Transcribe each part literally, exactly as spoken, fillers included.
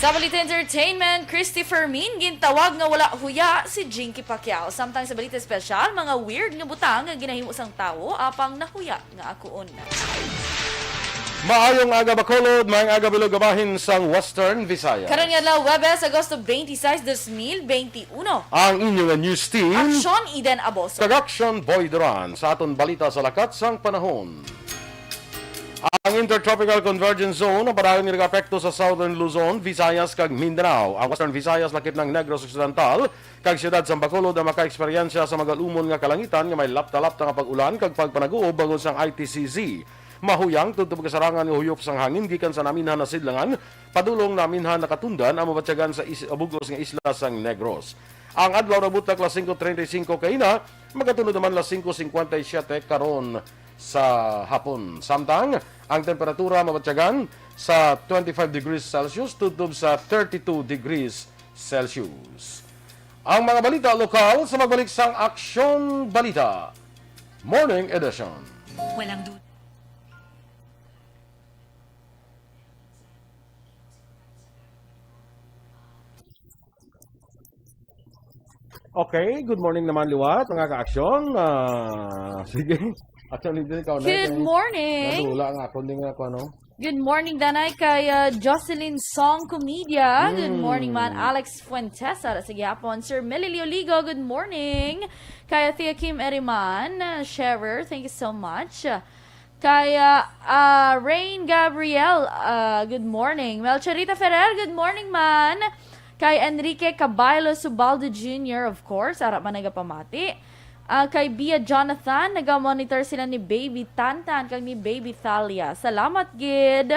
Sa balita entertainment, Christy Fermin gintawag nga wala huya si Jinky Pacquiao. Samtang sa balita espesyal, mga weird nga butang nga ginahimo sang tawo apang nahuya nga akuon. Maayong aga, Bacolod, maayong aga, Bilog, bahin sang Western Visayas. Karon nga adlaw, Huwebes, Agosto twenty-six, dos mil twenty-uno. Ang inyo nga news team, Aksyon Eden Aboso. Kag Aksyon Boy Duran sa aton balita sa lakat sang panahon. Ang Intertropical Convergence Zone ang padayon nga nag-apekto sa Southern Luzon, Visayas, kag Mindanao. Ang Western Visayas, lakip ng Negros Occidental, kag siyudad sang Bacolod ang makaeksperyensya sa magalumon nga kalangitan nga may lapta-lapta nga pag-ulan kag pagpanaguob bangod sang I T C Z. Mahuyang tubtob kasarangan nga huyop sang hangin gikan sa naminhan na sidlangan padulong naminhan na katundan ang mabatyagan sa is-, bug-os nga isla sang Negros. Ang adlaw nabutang alas singko treinta y cinco kaina, magatunod naman alas singko cincuenta y siete karon sa hapon. Samtang ang temperatura mabatyagan sa twenty-five degrees Celsius tubtob sa thirty-two degrees Celsius. Ang mga balita lokal sa magbalik sang Aksyon Balita Morning Edition. Walang du- Okay, good morning naman liwat, mga ka-aksyon. Ah, sige. Actually, hindi ikaw na Good ito. Morning. Nadula ang akon din nga ako, ano? Good morning, Danay, kay, ah, Jocelyn Song Comedia. Good Mm. morning man, Alex Fuentes. Ara sa gihapon, Sir Melilio Ligo, good morning. Kay Thea Kim Eriman, ah, Sharer, thank you so much. Kay, ah, ah, Rain Gabriel, ah, good morning. Melchorita Ferrer, good morning man. Kay Enrique Caballo Subaldo Junior, of course, ara man nagapamati. Ah, kay Bia Jonathan, naga-monitor sila ni Baby Tantan kag ni Baby Thalia. Salamat gid.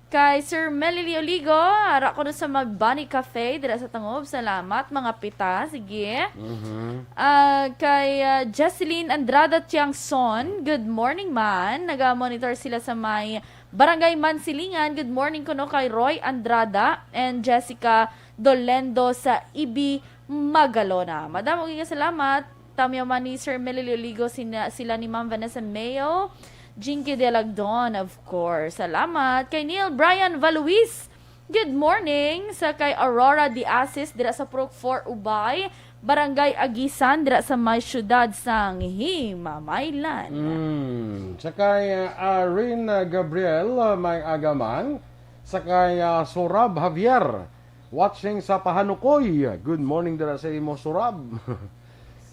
Kay Sir Melly Lioligo, ara kuno sa Magbani Cafe, dira sa Tangub. Salamat, mga pita. Sige. Mhm. Ah, kay, ah, Jesseline Andrada Tiangson, good morning man. Naga-monitor sila sa may Barangay Mansilingan. Good morning kuno kay Roy Andrada and Jessica Dolendo sa Ibi, Magalona. Madamo gid nga salamat. Tamyaw man ni Sir Melly Lioligo, sina-, sila ni Ma'am Vanessa Mayo, Jinky Delagdon, of course. Salamat. Kay Neil Brian Valuis, good morning. Sa kay Aurora De Asis, dira sa Purok four Ubay, Barangay Agisan, dira sa may siyudad sang Himamaylan. Mm. Sa kay, uh, Irene, uh, Gabriel, uh, may agaman. Sa kay, uh, Surab Javier, watching sa Pahanukoy. Good morning dira sa imo, Surab.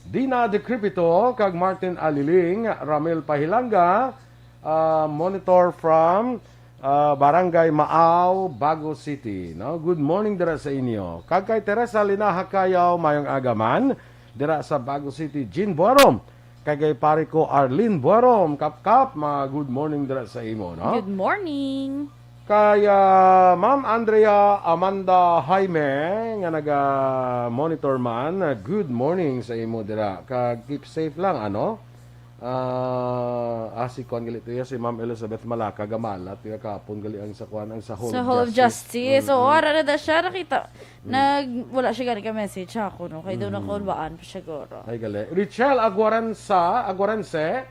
Dina Decrepito kag Martin Aliling, Ramil Pahilanga, ah, monitor from, ah, Barangay Maaw, Bago City, no? Good morning dira sa inyo. Kag kay Teresa Linaha Kayaw, mayong aga man dira sa Bago City, Jean Buarom. Kag kay pare ko Arlene Buarom, Kap Kap, mga good morning dira sa imo, no? Good morning. Kay, ah, Ma'am Andrea Amanda Jaime, nga naga-monitor man, ah, good morning sa imo dira. Kag keep safe lang, ano? Ah, ah, si kuan gali to, si Ma'am Elizabeth Malaka, gamala to, kapon gali ang sa kuan, ang sa Hall Sa of Hall of Justice. Justice. Oo, Mm-mm. ara na da siya, nakita. Mm. Nag, wala siya gani ka-message sa ako, no? Kay doon Mm. ako, waan pa siya, goro. Ay, gali. Richelle Aguarensa, Aguarense,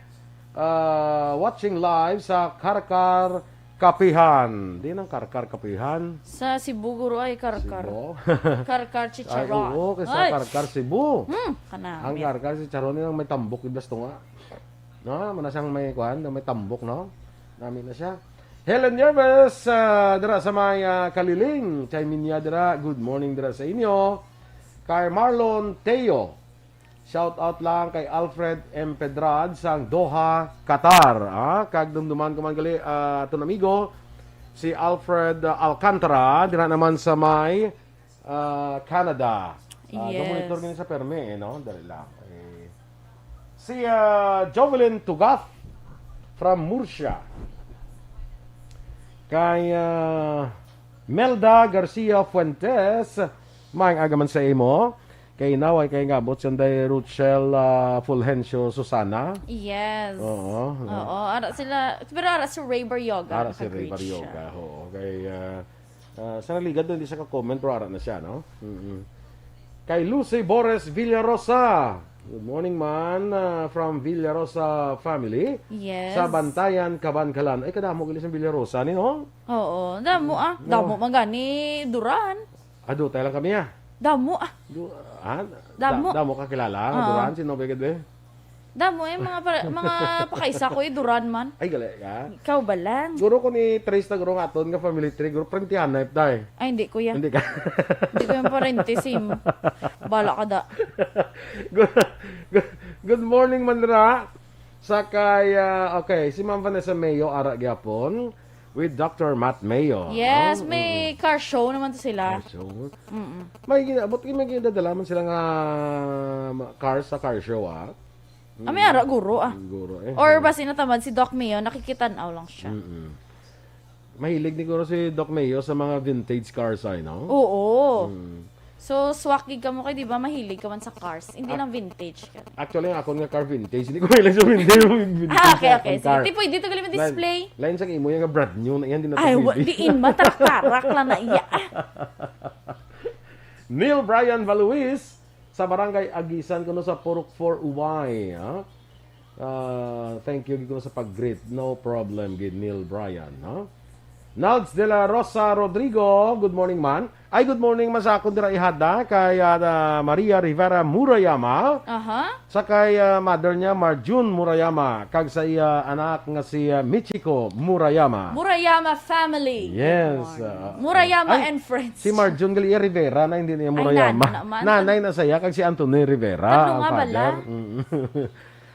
ah, watching live sa Carcar, Kapihan. Di nang Carcar Kapihan. Sa Cebu, guro, ay Carcar. Cebu. Carcar Ay, Chicharon. oo, kay sa Ay! Carcar Cebu. Hmm, kanami. Ang Carcar Chicharon, yung may tambok, yung das tunga. No, mana siyang may kuan, may tambok, no? Nami na siya. Helen Nieves, ah, dira sa may, ah, Kaliling. Chai Minya dira, good morning dira sa inyo. Kay Marlon Teo, shout out lang kay Alfred M Pedrad sang Doha, Qatar. Ah, kag dumduman ko man gali, ah, aton amigo, si Alfred, ah, Alcantara, dira naman sa may, ah, Canada. Ah, Yes. Gamonitor gani sa permi, eh, no? Dali lang. Eh, si, ah, Jovelyn Tugaf from Murcia. Kay, ah, Melda Garcia Fuentes, maayong aga man sa imo. Kay naway kay ngabot si Anday Rochelle, ah, Fulgencio Susana. Yes. Oo, no? Oo, ara sila, pero ara si Ray Barrioga, Ara si Ray naka-greet Barrioga, siya. Oo. Kay, ah, ah, sa naligad, hindi siya ka-comment, pero ara na siya, no? Mm-mm. Kay Lucy Bores Villarosa, Good morning man, ah, from Villarosa family. Yes. Sa Bantayan, Kabankalan. Ay, kadamo gali sa Villarosa ni, no? Oo, damo, ah. No. Damo man gani, Duran. Ah, dutay lang kami, ah. Damo, ah. Du-, ah, da-, Damo. Damo ka kilala, Oo. Duran? Sino ba gid, eh? Damo, eh, mga pa-, mga pakaisa ko, eh, Duran man. Ay, gali ka? Ikaw ba lang? Guro, kung i-trace na, guro, nga aton nga family tree, guro, parentihanay, day. Ay, hindi, kuya. Hindi ka? Hindi ko yung parente, sim. Bala ka da. Good, good, good morning, Manra. Sa kay, ah, okay, si Ma'am Vanessa Mayo, ara gyapon, with Doctor Matt Mayo, Yes, no? May Mm-mm. car show naman to sila. Car show. Mm-mm. May gina-, but may ginadala man sila nga ma-, car sa car show, ah. Ah, may Mm. ara, guro, ah. Guro, eh. Or Mm. basi natamad si Doc Mayo, nakikitanaw lang siya. Mm-mm. Mahilig ni guro si Doc Mayo sa mga vintage cars, ay, no? Oo. Mm. So, swak gid kamo kay, di ba, mahilig ka man sa cars. Hindi Ah. lang vintage ka. Actually, ang akon nga car vintage. Hindi ko mahilig sa vintage, vintage Ah, okay, nga okay. akon Sige, car. Ti, pwede to gali Lain, ma-display. lain sa imo, yung nga brand new na yan, di na to Ay, wa, pwede. diin, matarak-tarak lang na iya. Neil Brian Valuis, sa Barangay Agisan, kuno sa Purok four, Ubay, ha? Ah, thank you, kuno sa pag-greet. No problem, gid, Neil Brian, ha? Nalds de la Rosa Rodrigo, good morning, man. Ay, good morning man sa akon dira ihada kay, ah, Maria Rivera Murayama. Aha. Sa kay, ah, mother niya, Marjun Murayama, kag sa iya anak nga si, ah, Michiko Murayama. Murayama family. Yes, Good morning. ah, Murayama ay, and friends. si Marjun gali iya Rivera na, hindi niya Ay, Murayama. nana naman. Nanay na saya, kag si Anthony Rivera, Tatlo ang nga bala. father. Mm.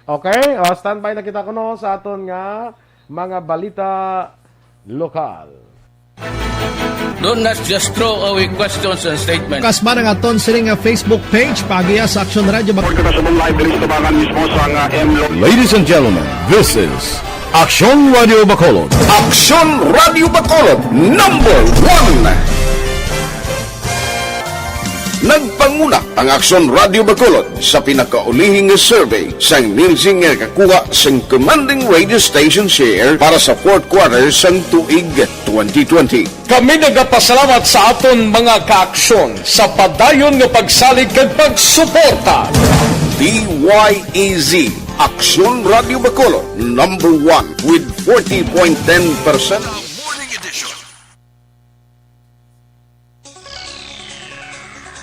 Okay, oh, standby na kita kuno sa aton nga mga balita lokal. Do not just throw away questions and statements. Kasman ang aton sini nga Facebook page, paagiha sa Aksyon Radyo Bac-, Pagkakasabong live diri sa tabangan mismo sa nga M Lo- Ladies and gentlemen, this is Aksyon Radio Bacolod. Aksyon Radio Bacolod, number one. Nagpanguna ang Aksyon Radio Bacolod sa pinakaulihing nga survey sang Nielsen nga nakakuha sang commanding radio station share para sa fourth quarter sang tuig twenty twenty. Kami nagapasalamat sa aton mga kaaksyon sa padayon nga pagsalig kag pagsuporta. D Y E Z, Aksyon Radio Bacolod, number one with forty point ten percent. Morning edition.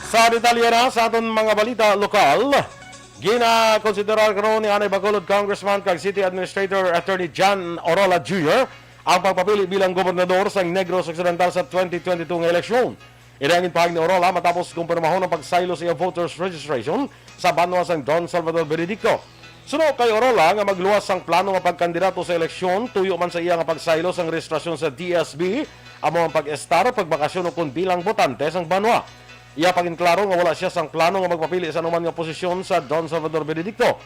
Sa detalye na sa aton mga balita lokal, ginakonsiderar karon ni Anay Bacolod Congressman kag City Administrator Attorney John Orola Junior ang pagpapili bilang gobernador sang Negros Occidental sa twenty twenty-two nga eleksyon. Ini ang ginpahayag ni Orola matapos kumpirmahon ang pagsaylo sa iya voters registration sa banwa sang Don Salvador Benedicto. Suno kay Orola nga magluwas sang plano nga pagkandidato sa eleksyon, tuyo man sa iya nga pagsaylo sang rehistrasyon sa D S B, amo ang pag-estar, pagbakasyon, o kon bilang botante sang banwa. Iya pa ginklaro nga wala siya sang plano nga magpapili sa anuman nga posisyon sa Don Salvador Benedicto.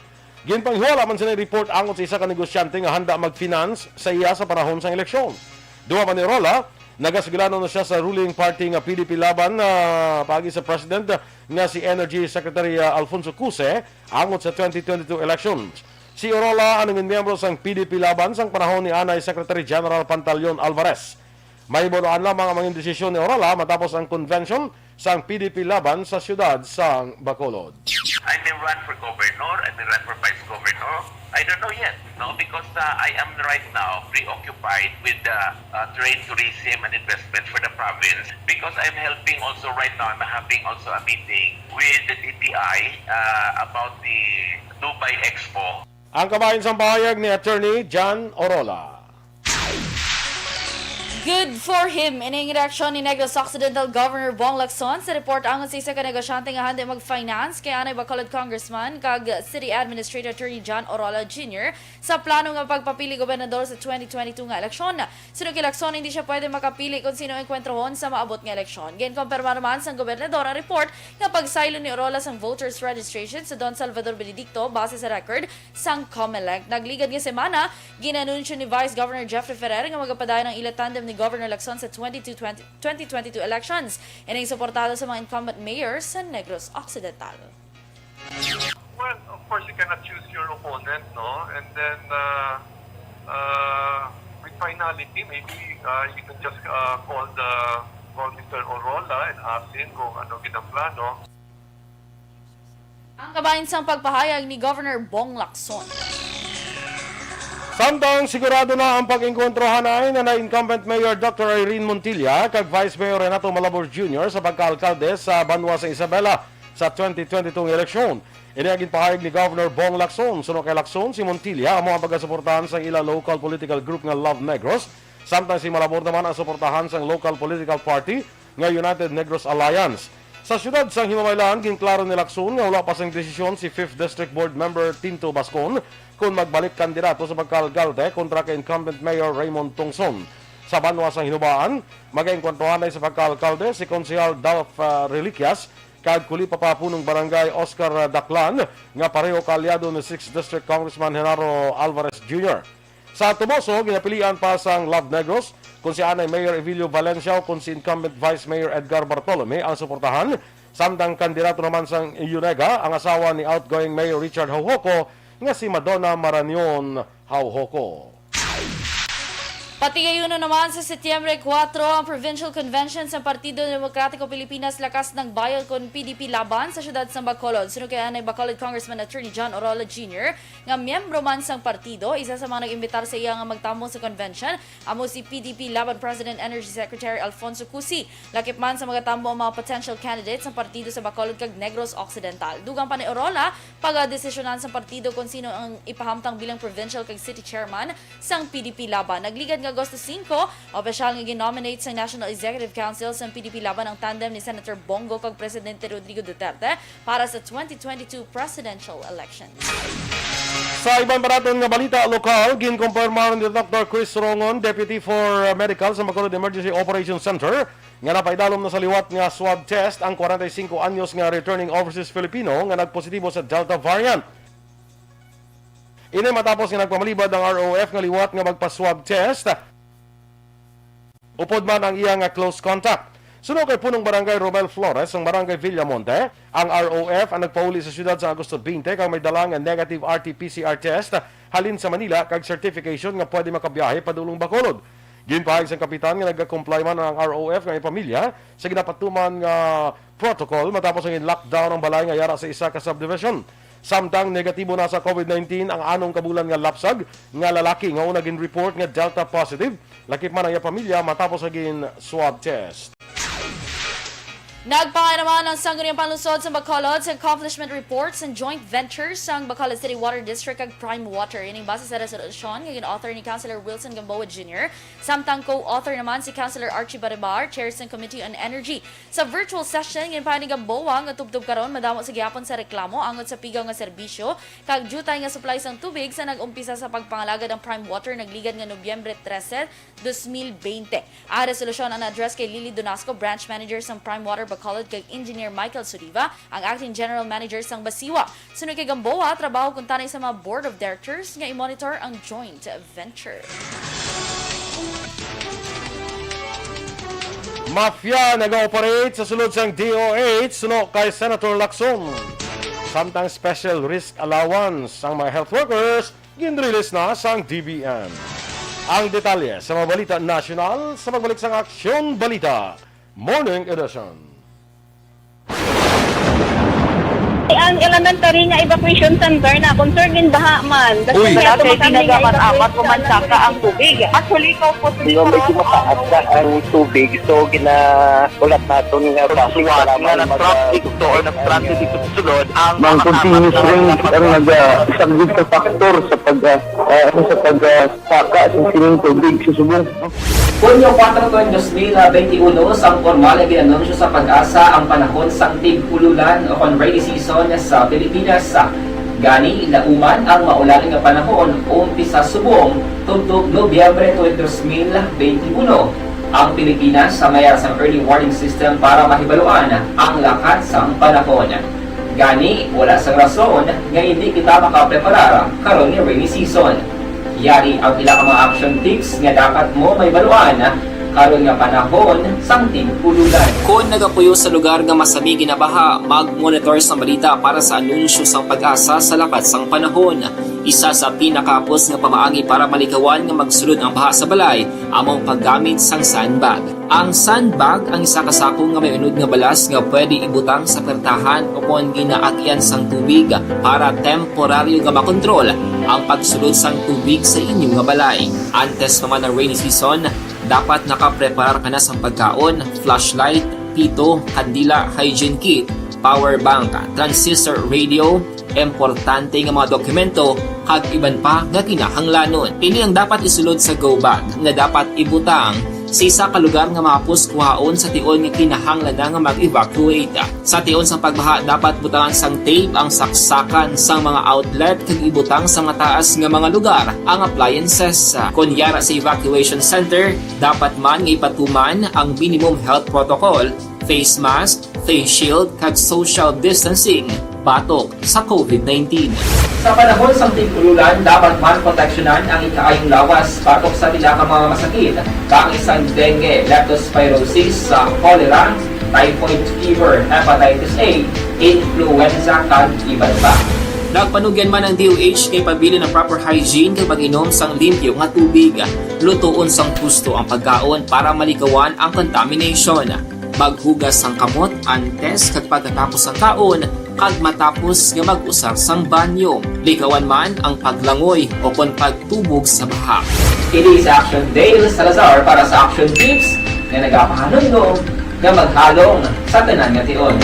Ginpanghiwala man sini report angot sa isa ka negosyante nga handa mag-finance sa iya sa panahon sang eleksyon. Duwa man ni Orola, nagasugilanon na siya sa ruling party nga P D P Laban, ah, paagi sa president nga si Energy Secretary, ah, Alfonso Cuse, angot sa twenty twenty-two elections. Si Orola ang naging miyembro sang P D P Laban sang panahon ni anay Secretary General Pantaleon Alvarez. Mahibaluan lamang ang mga desisyon ni Orola matapos ang convention sang P D P Laban sa siyudad sang Bacolod. I may run for governor, I may run for vice governor. I don't know yet, no? Because, uh, I am right now preoccupied with the, uh, trade, tourism, and investment for the province. Because I'm helping also right now, I'm having also a meeting with the D T I, uh, about the Dubai Expo. Ang kabahin sang pahayag ni Attorney John Orola. Good for him. Ining reaksyon ni Negros Occidental Governor Bong Lacson sa report angot sa isa ka negosyante nga handa mag-finance kay anay Bacolod Congressman kag City Administrator Attorney John Orola Junior sa plano nga pagpapili gobernador sa twenty twenty-two nga eleksyon. Suno kay Lacson, hindi siya pwede makapili kung sino ang kwentrohon sa maabot nga eleksyon. Ginkumpirma naman sang gobernador ang report nga pagsaylo ni Orola sang voters registration sa Don Salvador Benedicto base sa record sang Comelec. Nagligad nga semana, ginanunsyo ni Vice Governor Jeffrey Ferrer nga magapadayon ang ila tandem ni Governor Lacson sa twenty-two, twenty, twenty twenty-two elections. Ining suportado sa mga incumbent mayor sa Negros Occidental. Well, of course, you cannot choose your opponent, no? And then, uh, uh, with finality, maybe, uh, you can just, uh, call the, call Mister Orola and ask him kung ano gid ang plano. Ang kabahin sang pagpahayag ni Governor Bong Lacson. Samtang sigurado na ang pag-engkontrohanay nga na incumbent Mayor Doctor Irene Montilla kag Vice Mayor Renato Malabor Junior sa pagkaalkalde sa banwa sa Isabela sa twenty twenty-two nga eleksyon. Ini ang ginpahayag ni Governor Bong Lacson. Suno kay Lacson, si Montilla amo ang pagasuportahan sang ila local political group nga Love Negros, samtang si Malabor naman ang suportahan sang local political party nga United Negros Alliance. Sa siyudad sang Himamaylan, ginklaro ni Lacson nga wala pa sang desisyon si Fifth District Board Member Tinto Bascon kon magbalik kandidato sa pagkaalkalde kontra kay incumbent Mayor Raymond Tongson. Sa banwa sang Hinubaan, magaengkwentruhanay sa pagkaalkalde si Konsehal Dolph, ah, Reliquias kag Kulipapa Punong Barangay Oscar, ah, Daclan, nga pareho kaalyado ni Sixth District Congressman Genaro Alvarez Junior. Sa Toboso, ginapilian pa sang Love Negros kon si anay Mayor Evilio Valencia o kon si incumbent Vice Mayor Edgar Bartolome ang suportahan, samtang kandidato naman sang Unega ang asawa ni outgoing Mayor Richard Jaujoco nga si Madonna Marañon Jaujoco. Patigayunon naman sa Setyembre kuwatro ang Provincial Convention sa Partido Demokratiko Pilipinas Lakas ng Bayan kon P D P Laban sa siyudad sa Bacolod. Suno kay anay Bacolod Congressman Attorney John Orola Junior, nga miyembro man sang partido, isa sa mga nag-imbitar sa iya nga magtambong sa convention, amo si P D P Laban President Energy Secretary Alfonso Cusi. Lakip man sa mga tambo ang mga potential candidates sang partido sa Bacolod kag Negros Occidental. Dugang pa ni Orola, pagadesisyonan sang partido kon sino ang ipahamtang bilang provincial kag city chairman sang P D P Laban. Nagligad nga Agosto singko, opisyal nga gin-nominate sang National Executive Council sang P D P Laban ang tandem ni Senator Bong Go kag Presidente Rodrigo Duterte para sa twenty twenty-two presidential elections. Sa iban pa naton nga balita lokal, ginkumpirma ni Doctor Chris Rongon, Deputy for Medical sa Bacolod Emergency Operations Center, nga napaidalom na sa liwat nga swab test ang kwarenta y singko anyos nga returning overseas Filipino nga nagpositibo sa Delta variant. Ini matapos nga nagpamalibad ang R O F nga liwat nga magpa-swab test upod man ang iya nga close contact. Suno kay Punong Barangay Romel Flores sang Barangay Villamonte, ang R O F ang nagpauli sa siyudad sa Agosto twenty kag may dala nga negative R T P C R test halin sa Manila kag certification nga pwede makabiyahe padulong Bacolod. Ginpahayag sang kapitan nga nagakomply man ang R O F nga may pamilya sa ginapatuman nga protocol matapos ang lockdown ang balay nga yara sa isa ka subdivision. Samtang negatibo na sa COVID nineteen ang anom ka bulan nga lapsag nga lalaki nga una gin-report nga Delta positive, lakip man ang iya pamilya matapos sa gin-swab test. Nagpahay naman ang Sangguniang Panlungsod sa Bacolod sa accomplishment report sa joint venture sang Bacolod City Water District kag Prime Water. Ining base sa resolusyon nga gin-author ni Councilor Wilson Gamboa Junior, samtang co-author naman si Councilor Archie Baribar, Chair sang Committee on Energy. Sa virtual session, ginpahayag ni Gamboa nga tubtob karon madamo sa gihapon sa reklamo angot sa pigaw nga serbisyo kag diutay nga supply sang tubig sa nag-umpisa sa pagpangalagad ang Prime Water nagligad nga Nobyembre trese, dos mil bente. Ang resolusyon ang na-address kay Lily Donasco, Branch Manager sang Prime Water Bacolod, kag Engineer Michael Suriva, ang Acting General Manager sang Basiwa. Suno kay Gamboa, trabaho kuntani sa mga Board of Directors nga i-monitor ang joint venture. Mafia nag-ooperate sa sulod sang D O H suno kay Senator Lacson. Samtang special risk allowance ang mga health workers, ginrelease na sang D B M. Ang detalye sa mga balita nasyonal sa pagbalik sang Aksyon Balita Morning Edition. Ang elementary nga evacuation center na concern in baha man. Uy. Kaya tumakami nga evacuation center ang tubig. Actually, ikaw po, hindi ko mataas na ang tubig. So, gina-, ulat naton nga basic nga na-traffic to or na-stranded dito sa sulod ang mga continuous rain ang naga-, isang sa factor sa pag, ah, ah, ano, sa pag, ah, saka sa sining tubig sa subong. Hunyo kuwatro, dos mil bente uno, sang pormal nga gin-anunsyo sa PAGASA ang panahon sang tig-ululan o kon rainy season sa Pilipinas. Gani, lauman ang maulan nga panahon, umpisa subong tubtob Nobyembre twenty, dos mil bente uno. Ang Pilipinas sa may ara sang early warning system para mahibaluan ang lakat sang panahon. Gani, wala sang rason nga indi kita makapreparar karon nga rainy season. Yari ang pila ka mga action tips nga dapat mo mahibaluan karon nga panahon sang tig-ululan. Kon Nagapuyo sa lugar nga masami ginabaha, mag-monitor sang balita para sa anunsyo sang PAGASA sa lakat sang panahon. Isa sa pinakahapos nga pamaagi para malikawan nga magsulod ang baha sa balay amo ang paggamit sang sandbag. Ang sandbag ang isa ka sako nga may unod nga balas nga pwede ibutang sa pertahan o kon ginaagyan sang tubig para temporaryo nga makontrol ang pagsulod sang tubig sa inyo nga balay. Antes pa man ang rainy season, dapat nakapreparar ka na sang pagkaon, flashlight, pito, kandila, hygiene kit, power bank, transistor radio, importante nga mga dokumento, kag iban pa nga kinahanglanon. Ini ang dapat isulod sa go bag nga dapat ibutang sa isa ka lugar nga mahapos kuhaon sa tion nga kinahanglan na nga mag-evacuate. Sa tion sang pagbaha, dapat butangan sang tape ang saksakan sang mga outlet kag ibutang sa mataas nga mga lugar ang appliances. Kon yara sa evacuation center, dapat man nga ipatuman ang minimum health protocol, face mask, face shield, kag social distancing batok sa covid nineteen. Sa panahon sang tig-ululan, dapat man proteksyonan ang ikaayong lawas batok sa pila ka mga masakit, kaangay sang dengue, leptospirosis, sa cholera, typhoid fever, hepatitis A, influenza, kag iban pa. Nagpanugyan man ang D O H nga ipabilin ang proper hygiene kag mag-inom sang limpyo nga tubig. Lutoon sang husto ang pagkaon para malikawan ang contamination. Maghugas sang kamot antes kag pagkatapos sang kaon kag matapos nga mag-usar sang banyo. Likawan man ang paglangoy o kon pagtubog sa baha. Ini si Action Dale Salazar para sa Action Tips nga nagapahanumdom nga maghalong sa tanan nga tion.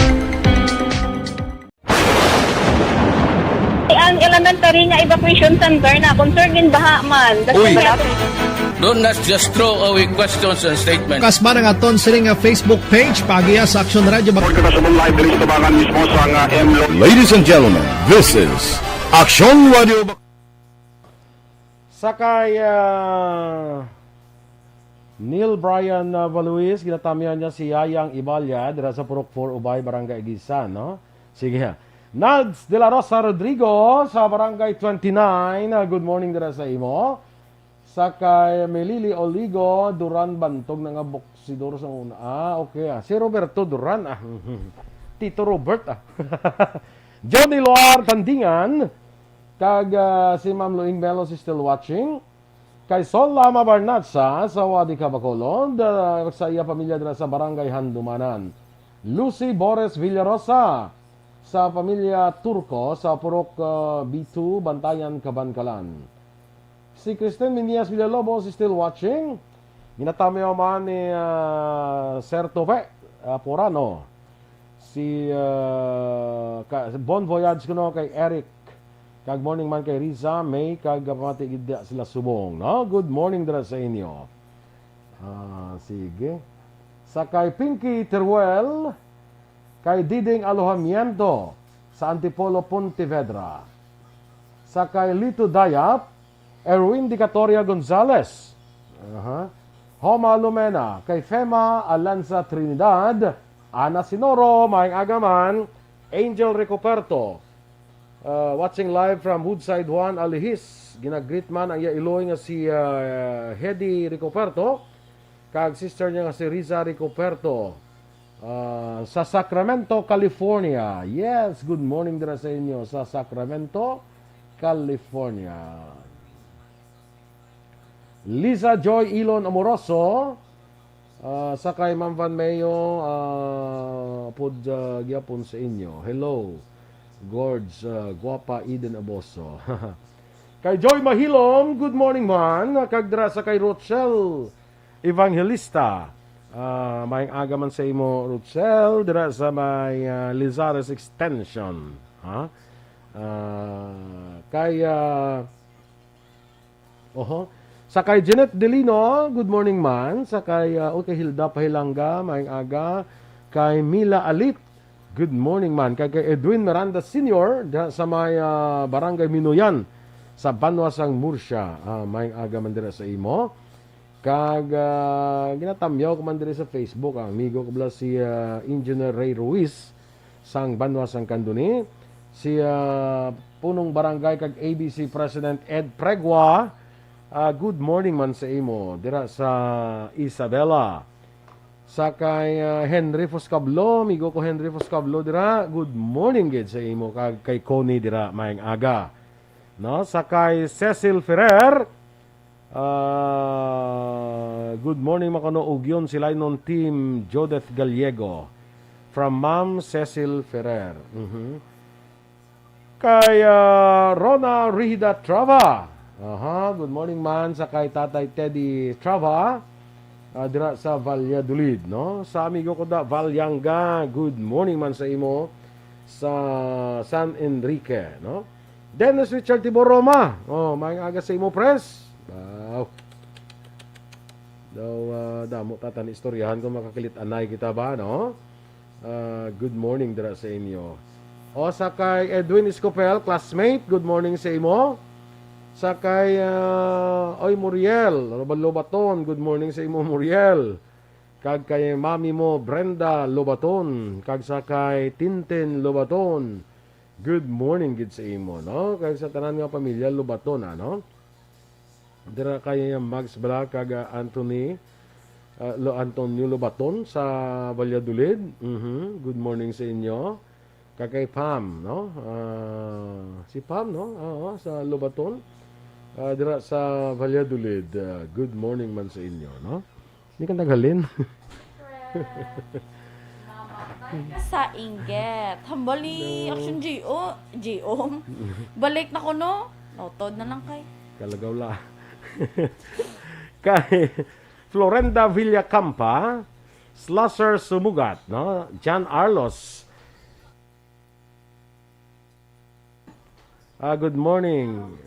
Ang elementary nga evacuation center na concerned gin baha man. Uy. Don't not just throw away questions and statements. Kasba nga aton sini nga Facebook page, pagiya sa Action Radio. Bak- Kita sa live diri sa tabangan mismo sa nga M. Ladies and gentlemen, this is Action Radio. Bak- Sakay ah, Neil Brian uh, Valuis, ginatamyan niya si Yayang Ibalya dira sa Purok four Ubay, Barangay Aguisan, no? Sige. Nads de la Rosa Rodrigo sa Barangay twenty-nine. Ah, good morning dira sa imo. Sa kay Melili Oligo, Duran Bantog na nga boksidor sa una. Ah, okay. Ah. Si Roberto Duran. Ah. Tito Robert. Ah. Johnny Loar Tandingan. Kag ah, si Ma'am Luing Melos is still watching. Kay Sol Lama Barnatsa sa Wadi Kabacolod, ah, sa iya pamilya dira sa Barangay Handumanan. Lucy Bores Villarosa sa pamilya Turco sa Purok ah, B two, Bantayan, Kabankalan. Si Kristen Minias Villalobos is still watching. Ginatamyaw man ni ah, Sir Tove ah, Porano. Si ah, ka, Bon Voyage kuno kay Eric. Kag morning man kay Riza, May, kag pamati gid sila subong, no? Good morning dira sa inyo. Ah, sige. Sa kay Pinky Teruel, kay Diding Alojamiento sa Antipolo, Pontevedra. Sa kay Lito Dayap, Erwin Dicatoria Gonzalez. Aha. Homa Lumena, kay Fema Alanza Trinidad, Ana Sinoro, maayong aga man, Angel Ricoperto, Uh, watching live from Woodside, Juan Alihis. Ginagreet man ang iya iloy nga si uh, Hedy Ricoperto kag sister niya nga si Riza Ricoperto uh, sa Sacramento, California. Yes, good morning dira sa inyo sa Sacramento, California. Liza Joy Ilon Amoroso, ah, sa kay Ma'am Van Mayo, ah, pud ah, gyapon sa inyo. Hello, Gorge, ah, Guapa Eden Aboso. Kay Joy Mahilom, good morning man. Kag dira sa kay Rochelle Evangelista. Ah, maayong aga man sa imo, Rochelle, dira sa may ah, Lizares Extension. Ha? Ah, kay ah, Oho. Sa kay Jeanette Delino, good morning man. Sa kay, ah, okay, Hilda Pahilanga, maayong aga. Kay Mila Alit, good morning man. Kay, kay Edwin Miranda Senior, diha sa may ah, Barangay Minuyan, sa banwa sang Murcia. Ah, maayong aga man dira sa imo. Kag ah, ginatamyaw ko man diri sa Facebook, ang amigo ko bala si ah, Engineer Ray Ruiz sang banwa sang Candoni, si ah, punong barangay kag A B C President Ed Pregua. Ah, good morning man sa imo dira sa Isabela. Sa kay, ah, Henry Foscablo, amigo ko Henry Foscablo dira, good morning gid sa imo, kag kay Connie dira, maayong aga. No, sa kay Cecil Ferrer, ah, good morning, Makono Ugyon, si Linon Team, Jodeth Gallego. From Ma'am Cecil Ferrer. Mhm. Kay, ah, Rona Rihida Trava. Aha, good morning man sa kay Tatay Teddy Trava, ah, dira sa Valladolid, no? Sa amigo ko da, Valyanga, good morning man sa imo sa San Enrique, no? Dennis Richard Tiboroma. Oh, maayong aga sa imo, pres. Wow. Daw, ah, damo ta tani istoryahan kung makakilit-anay kita ba, no? Ah, good morning dira sa inyo. O, sa kay Edwin Escopel, classmate, good morning sa imo. Sa kay, ah, oy, Muriel Lobaton, good morning sa imo, Muriel. Kag kay mami mo, Brenda Lobaton, kag sa kay Tintin Lobaton, good morning gid sa imo, no? Kag sa tanan nga pamilya Lobaton, ano? Dira kay Mags Bala kag, ah, Anthony, ah, Lo-, Antonio Lobaton sa Valladolid. Mhm. Good morning sa inyo. Kag kay Pam, no? Ah, si Pam, no? Oo, sa Lobaton. Ah, dira sa Valladolid. Ah, good morning man sa inyo, no? Hindi ka naghalin. Sa inggit. Hambal ni No. Action G O, G O. Balik na ko, no? Notod na lang kay. Kalagaw la. Kay Florenda Villacampa, Slusser Sumugat, no? John Arlos. Ah, good morning.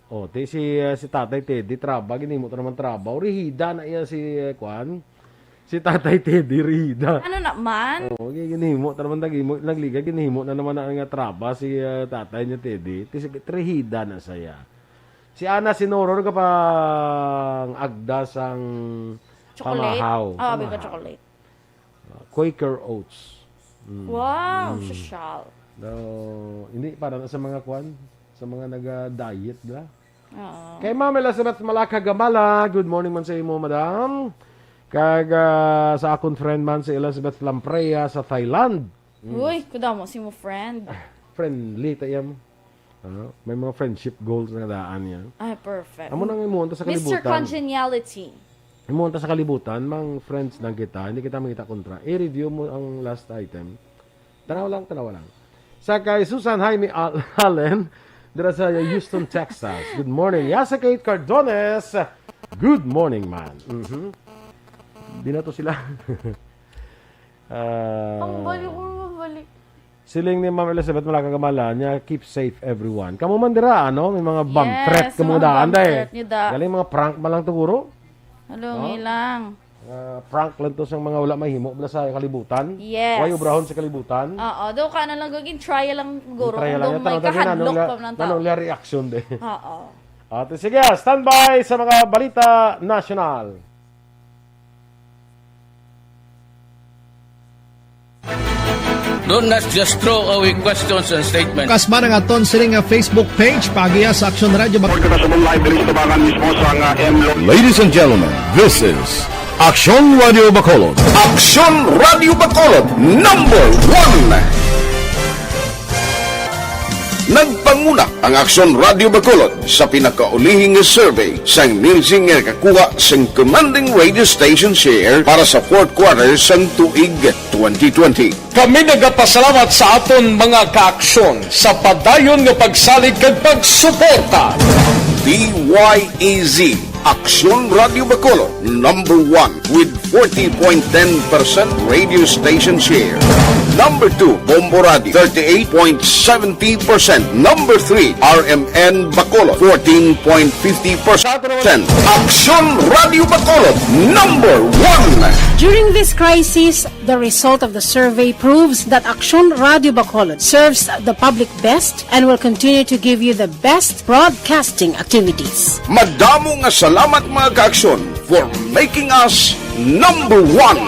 Oh, ti si, ah, si Tatay Teddy, traba, ginhimo ta naman traba. Rihida na iya si, eh, kwan. Si Tatay Teddy, rihida. Ano naman? Oh, gi-, ginhimo ta naman, nag-, nagligad, ginhimo na naman na nga traba si, ah, tatay niya Teddy. Ti si, rihida na saya. Si Ana Sinoro, nagapang agda sang Chocolate? pamahaw. Ah, abi ka Pamahaw. chocolate. Ah, Quaker Oats. Mm. Wow, Mm. sosyal. No, hindi, para na sa mga kwan, sa mga naga-diet, da. Oo. Kay Ma'am Elizabeth Malaka Gamala, good morning man sa imo, madam. Kag, ah, sa akon friend man, si Elizabeth Lamprea sa Thailand. Mm. Uy, kadamo si mo friend. Friendly ta iya mo. Ano? May mga friendship goals nga daan niya. Ay, perfect. Amo nang imuon ta sa Mister kalibutan. Congeniality. Imuon ta sa kalibutan, mang friends lang kita, hindi kita mangita kontra. I-review mo ang last item. Tanaw lang, tanaw lang. Sa kay Susan Jaime Al-, Allen, dira sa Houston, Texas. Good morning. Ya sa Kate Cardones. Good morning, man. Mhm. Di na to sila. Ah, Ang balik ko, mabalik. Siling ni Ma'am Elizabeth, wala ka gamala niya, "Keep safe, everyone." Kamo man dira, ano? May mga bomb Yes, threat ka mga mga daan, bomb day. threat niyo da. Galing mga prank man lang to, guro? Hello, No? ngilang. Ah, prank lang to sa mga wala mahimo bala sa kalibutan. Yes. Way obrahon sa kalibutan. Oo, do ka na lang, gagin try lang, guro. Try Kung lang do yan. may Tanong, tanong, kahanlok nanong pa la-, lang nanong tao. la reaction, de. Oo. Ate, sige, standby sa mga balita nasyonal. Do not just throw away questions and statements. Kasman ang aton sini nga Facebook page, pagiya sa Aksyon Radyo Bac-, Report kita sa Mumbai, diri sa tubangan mismo sa nga M Lo- Ladies and gentlemen, this is Aksyon Radio Bacolod. Aksyon Radio Bacolod, number one. Nagpanguna ang Aksyon Radio Bacolod sa pinakaulihing nga survey sang Nielsen nga nakakuha sang commanding radio station share para sa fourth quarter sang tuig twenty twenty. Kami nagapasalamat sa aton mga kaaksyon sa padayon nga pagsalig kag pagsuporta. D Y E Z, Aksyon Radio Bacolod, number one with forty point ten percent radio station share. Number two, Bombo Radio, thirty-eight point seventy percent. Number three, R M N Bacolod, fourteen point fifty percent. Aksyon Radio Bacolod, number one. During this crisis, the result of the survey proves that Aksyon Radio Bacolod serves the public best and will continue to give you the best broadcasting activities. Madamo nga salamat, mga kaaksyon, for making us number one.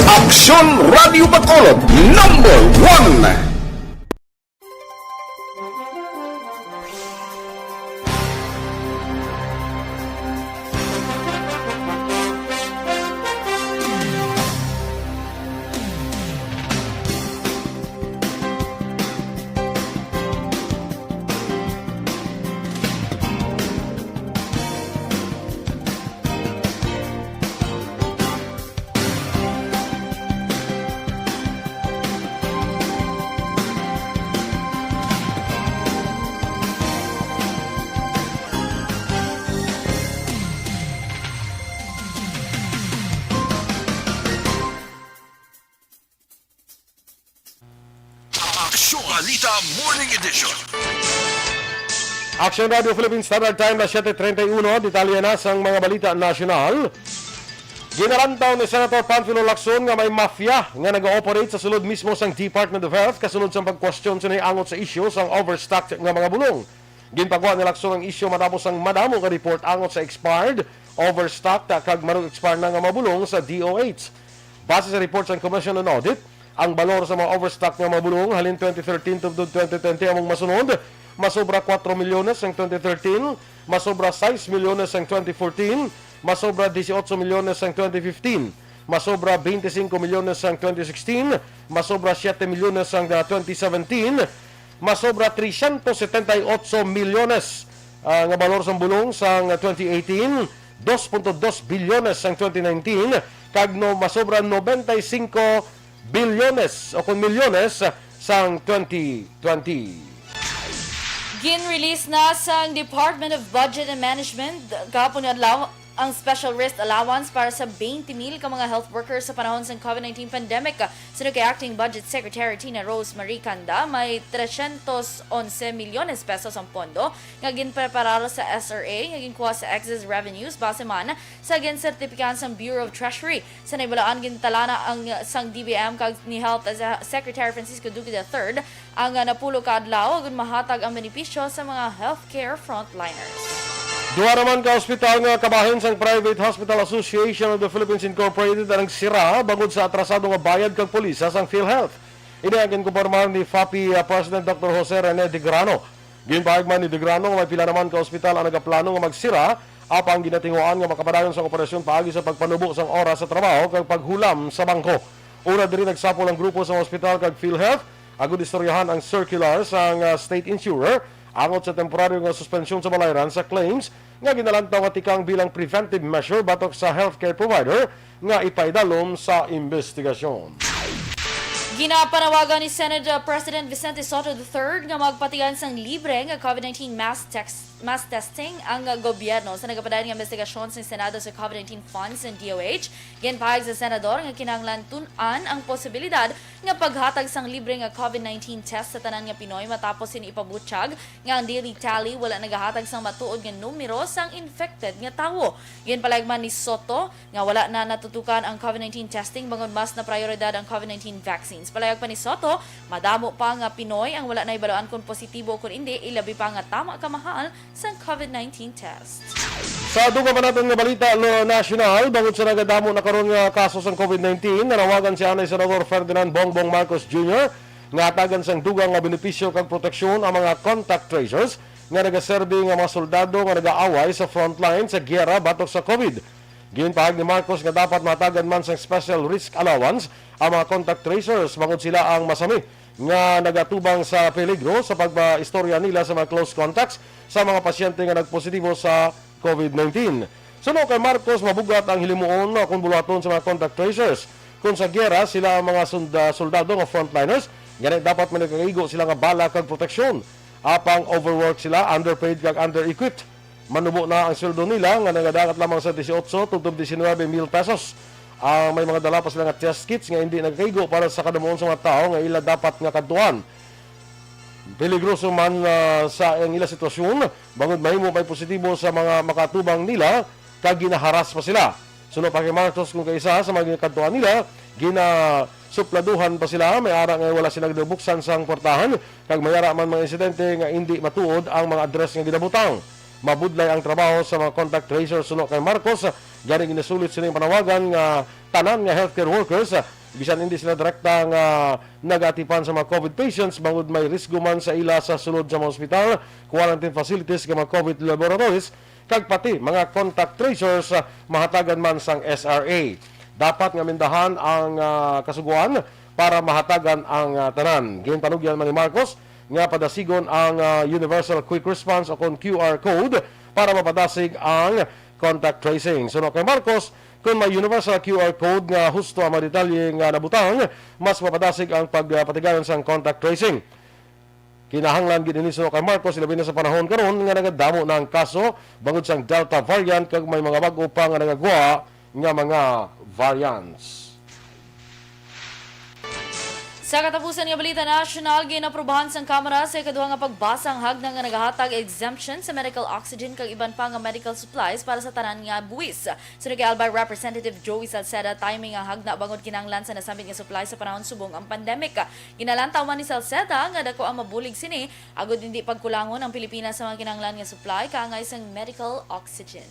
Aksyon Radio Bacolod, number one. Balita Morning Edition. Action Radio Philippines Standard Time, las siete treinta y uno. Detalye na sang mga balita nasyonal. Ginalantaw ni Senator Panfilo Lacson nga may mafia nga nag-ooperate sa sulod mismo sang Department of Health kasunod sang pagkwestiyon sini angot sa isyu sang overstock nga mga bulong. Ginpagwa ni Lacson ang isyu matapos ang madamo nga report angot sa expired, overstock, kag marog-expire na nga mga bulong sa D O H. Base sa report sang Commission on Audit, ang balor sa mga overstock nga mga bulong halin twenty thirteen tubtob twenty twenty among masunod: masobra kuwatro milyones sang twenty thirteen, masobra sais milyones sang twenty fourteen, masobra dieciocho milyones sang twenty fifteen, masobra veinticinco milyones sang twenty sixteen, masobra siete milyones sang, ah, twenty seventeen, masobra trescientos setenta y ocho milyones, ah, nga balor sang bulong sang twenty eighteen, dos punto dos bilyones sang twenty nineteen, kag no, masobra noventa y cinco bilyones o kon milyones sang twenty twenty. Gin-release na sang Department of Budget and Management kahapon nga adlaw ang special rest allowance para sa twenty mil ka mga health workers sa panahon sang COVID nineteen pandemic. Suno kay Acting Budget Secretary Tina Rose Marie Canda, may trescientos onse milyones pesos ang pondo nga ginpreparar sa S R A nga ginkuha sa excess revenues base man sa ginsertipikahan sang Bureau of Treasury. Sa naibalaan, gintalana ang sang D B M kag ni Health as a Secretary Francisco Duque the third ang, ah, napulo ka adlaw agud mahatag ang benepisyo sa mga healthcare frontliners. Duha naman ka ospital nga kabahin sang Private Hospital Association of the Philippines Incorporated ang sira bangod sa atrasado nga bayad kag polisa sang PhilHealth. Ini ang ginkumpirmar ni FAPI, ah, President Doctor Jose Rene Digrano. Ginpahayag man ni Digrano nga may pila naman ka ospital ang nagaplano nga magsira, apang ginatinguhaan nga makapadayon sang operasyon paagi sa pagpanubo sang oras sa trabaho kag paghulam sa bangko. Una diri, nagsapol ang grupo sa ospital kag PhilHealth agud istoryahan ang circular sang, ah, state insurer angot sa temporaryo nga suspensyon sa balayran sa claims nga ginalantaw nga tikang bilang preventive measure batok sa healthcare provider nga ipaidalom sa imbestigasyon. Ginapanawagan ni Senate President Vicente Sotto the third nga magpatigayon sang libre nga COVID nineteen mass tex-, mass testing ang gobyerno sa nagapadayon nga investigasyon sa Senado sa COVID nineteen funds ng D O H. Ginpahayag sa senador nga kinahanglan tun-an ang posibilidad nga paghatag sang libre nga COVID nineteen test sa tanan nga Pinoy matapos sini ipabutyag nga ang daily tally wala nagahatag sang matuod nga numero sang infected nga tawo. Ginpahayag man ni Sotto nga wala na natutukan ang COVID nineteen testing bangod mas na prioridad ang COVID nineteen vaccines. Palayag pa ni Sotto, madamo pa nga Pinoy ang wala na ibaluan kon positibo o kon indi, ilabi pa nga tama kamahal sang COVID nineteen test. Sa dugang pa naton nga balita, lo-, nasyonal, bangod sa nagadamo na karon nga kaso sang COVID nineteen, nanawagan si anay Senador Ferdinand Bongbong Marcos Junior nga hatagan sang dugang nga benepisyo kag proteksyon ang mga contact tracers nga nagaserbi nga mga soldado nga nagaaway sa frontline sa giyera batok sa COVID. Ginpahayag ni Marcos nga dapat mahatagan man sang special risk allowance ang mga contact tracers bangod sila ang masami nga nagatubang sa peligro sa pagpaistorya nila sa mga close contacts sa mga pasyente nga nagpositibo sa COVID nineteen. Suno kay Marcos, mabugat ang hilimuon kon buluhaton sa mga contact tracers. Kung sa giyera sila ang mga sunda-, soldado nga frontliners, gani dapat may nakaigo sila nga bala kag proteksyon. Apang overwork sila, underpaid kag under-equipped. Manubo na ang sweldo nila nga nagadangat lamang sa dieciocho tubtob diecinuebe mil pesos. Ang may mga dala pa sila nga test kits nga hindi nagakaigo para sa kadamuon sa mga tawo nga ila dapat nga kadtuan. Peligroso man, ah, sa ang ila sitwasyon, bangod mahimo may positibo sa mga makatubang nila kag ginaharas pa sila. Suno pa kay Marcos, kung kaisa sa mga ginakadtuan nila, ginasupladuhan pa sila, may ara nga wala sila nabuksan sang portahan, kag may ara man mga insidente nga indi matuod ang mga address nga ginabutang. Mabudlay ang trabaho sa mga contact tracer suno kay Marcos, gani ginasulit sining panawagan nga tanan nga healthcare workers, bisan hindi sila direkta nga nagatipan sa mga COVID patients, bangod may risgo man sa ila sa sulod sa mga ospital, quarantine facilities, nga mga COVID laboratories, kag pati mga contact tracers, ah, mahatagan man sang S R A. Dapat nga amendahan ang, ah, kasugoan para mahatagan ang, ah, tanan. Ginpanugyan man ni Marcos nga padasigon ang, ah, Universal Quick Response o kon Q R code para mapadasig ang contact tracing. Suno kay Marcos, kung may Universal Q R code nga husto ang mga detalye nga nabutang, mas mapadasig ang pagpatigayon sang contact tracing. Kinahanglan gid ini, suno kay Marcos, ilabi na sa panahon karon nga nagadamo na ang kaso bangod sang Delta variant kag may mga bag-o pa nga nagagwa nga mga variants. Sa katapusan nga balita nasyonal, ginaprubahan sang Kamara sa ikaduha nga pagbasa ang hagna nga nagahatag exemption sa medical oxygen kag iban pa nga medical supplies para sa tanan nga buhis. Suno kay Albay Representative Joey Salceda, timing ang hagna bangod kinahanglan sa nasambit nga supply sa panahon subong ang pandemic. Ginalantaw man ni Salceda nga dako ang mabulig sini agud hindi pagkulangon ang Pilipinas sa mga kinahanglan nga supply kaangay sang medical oxygen.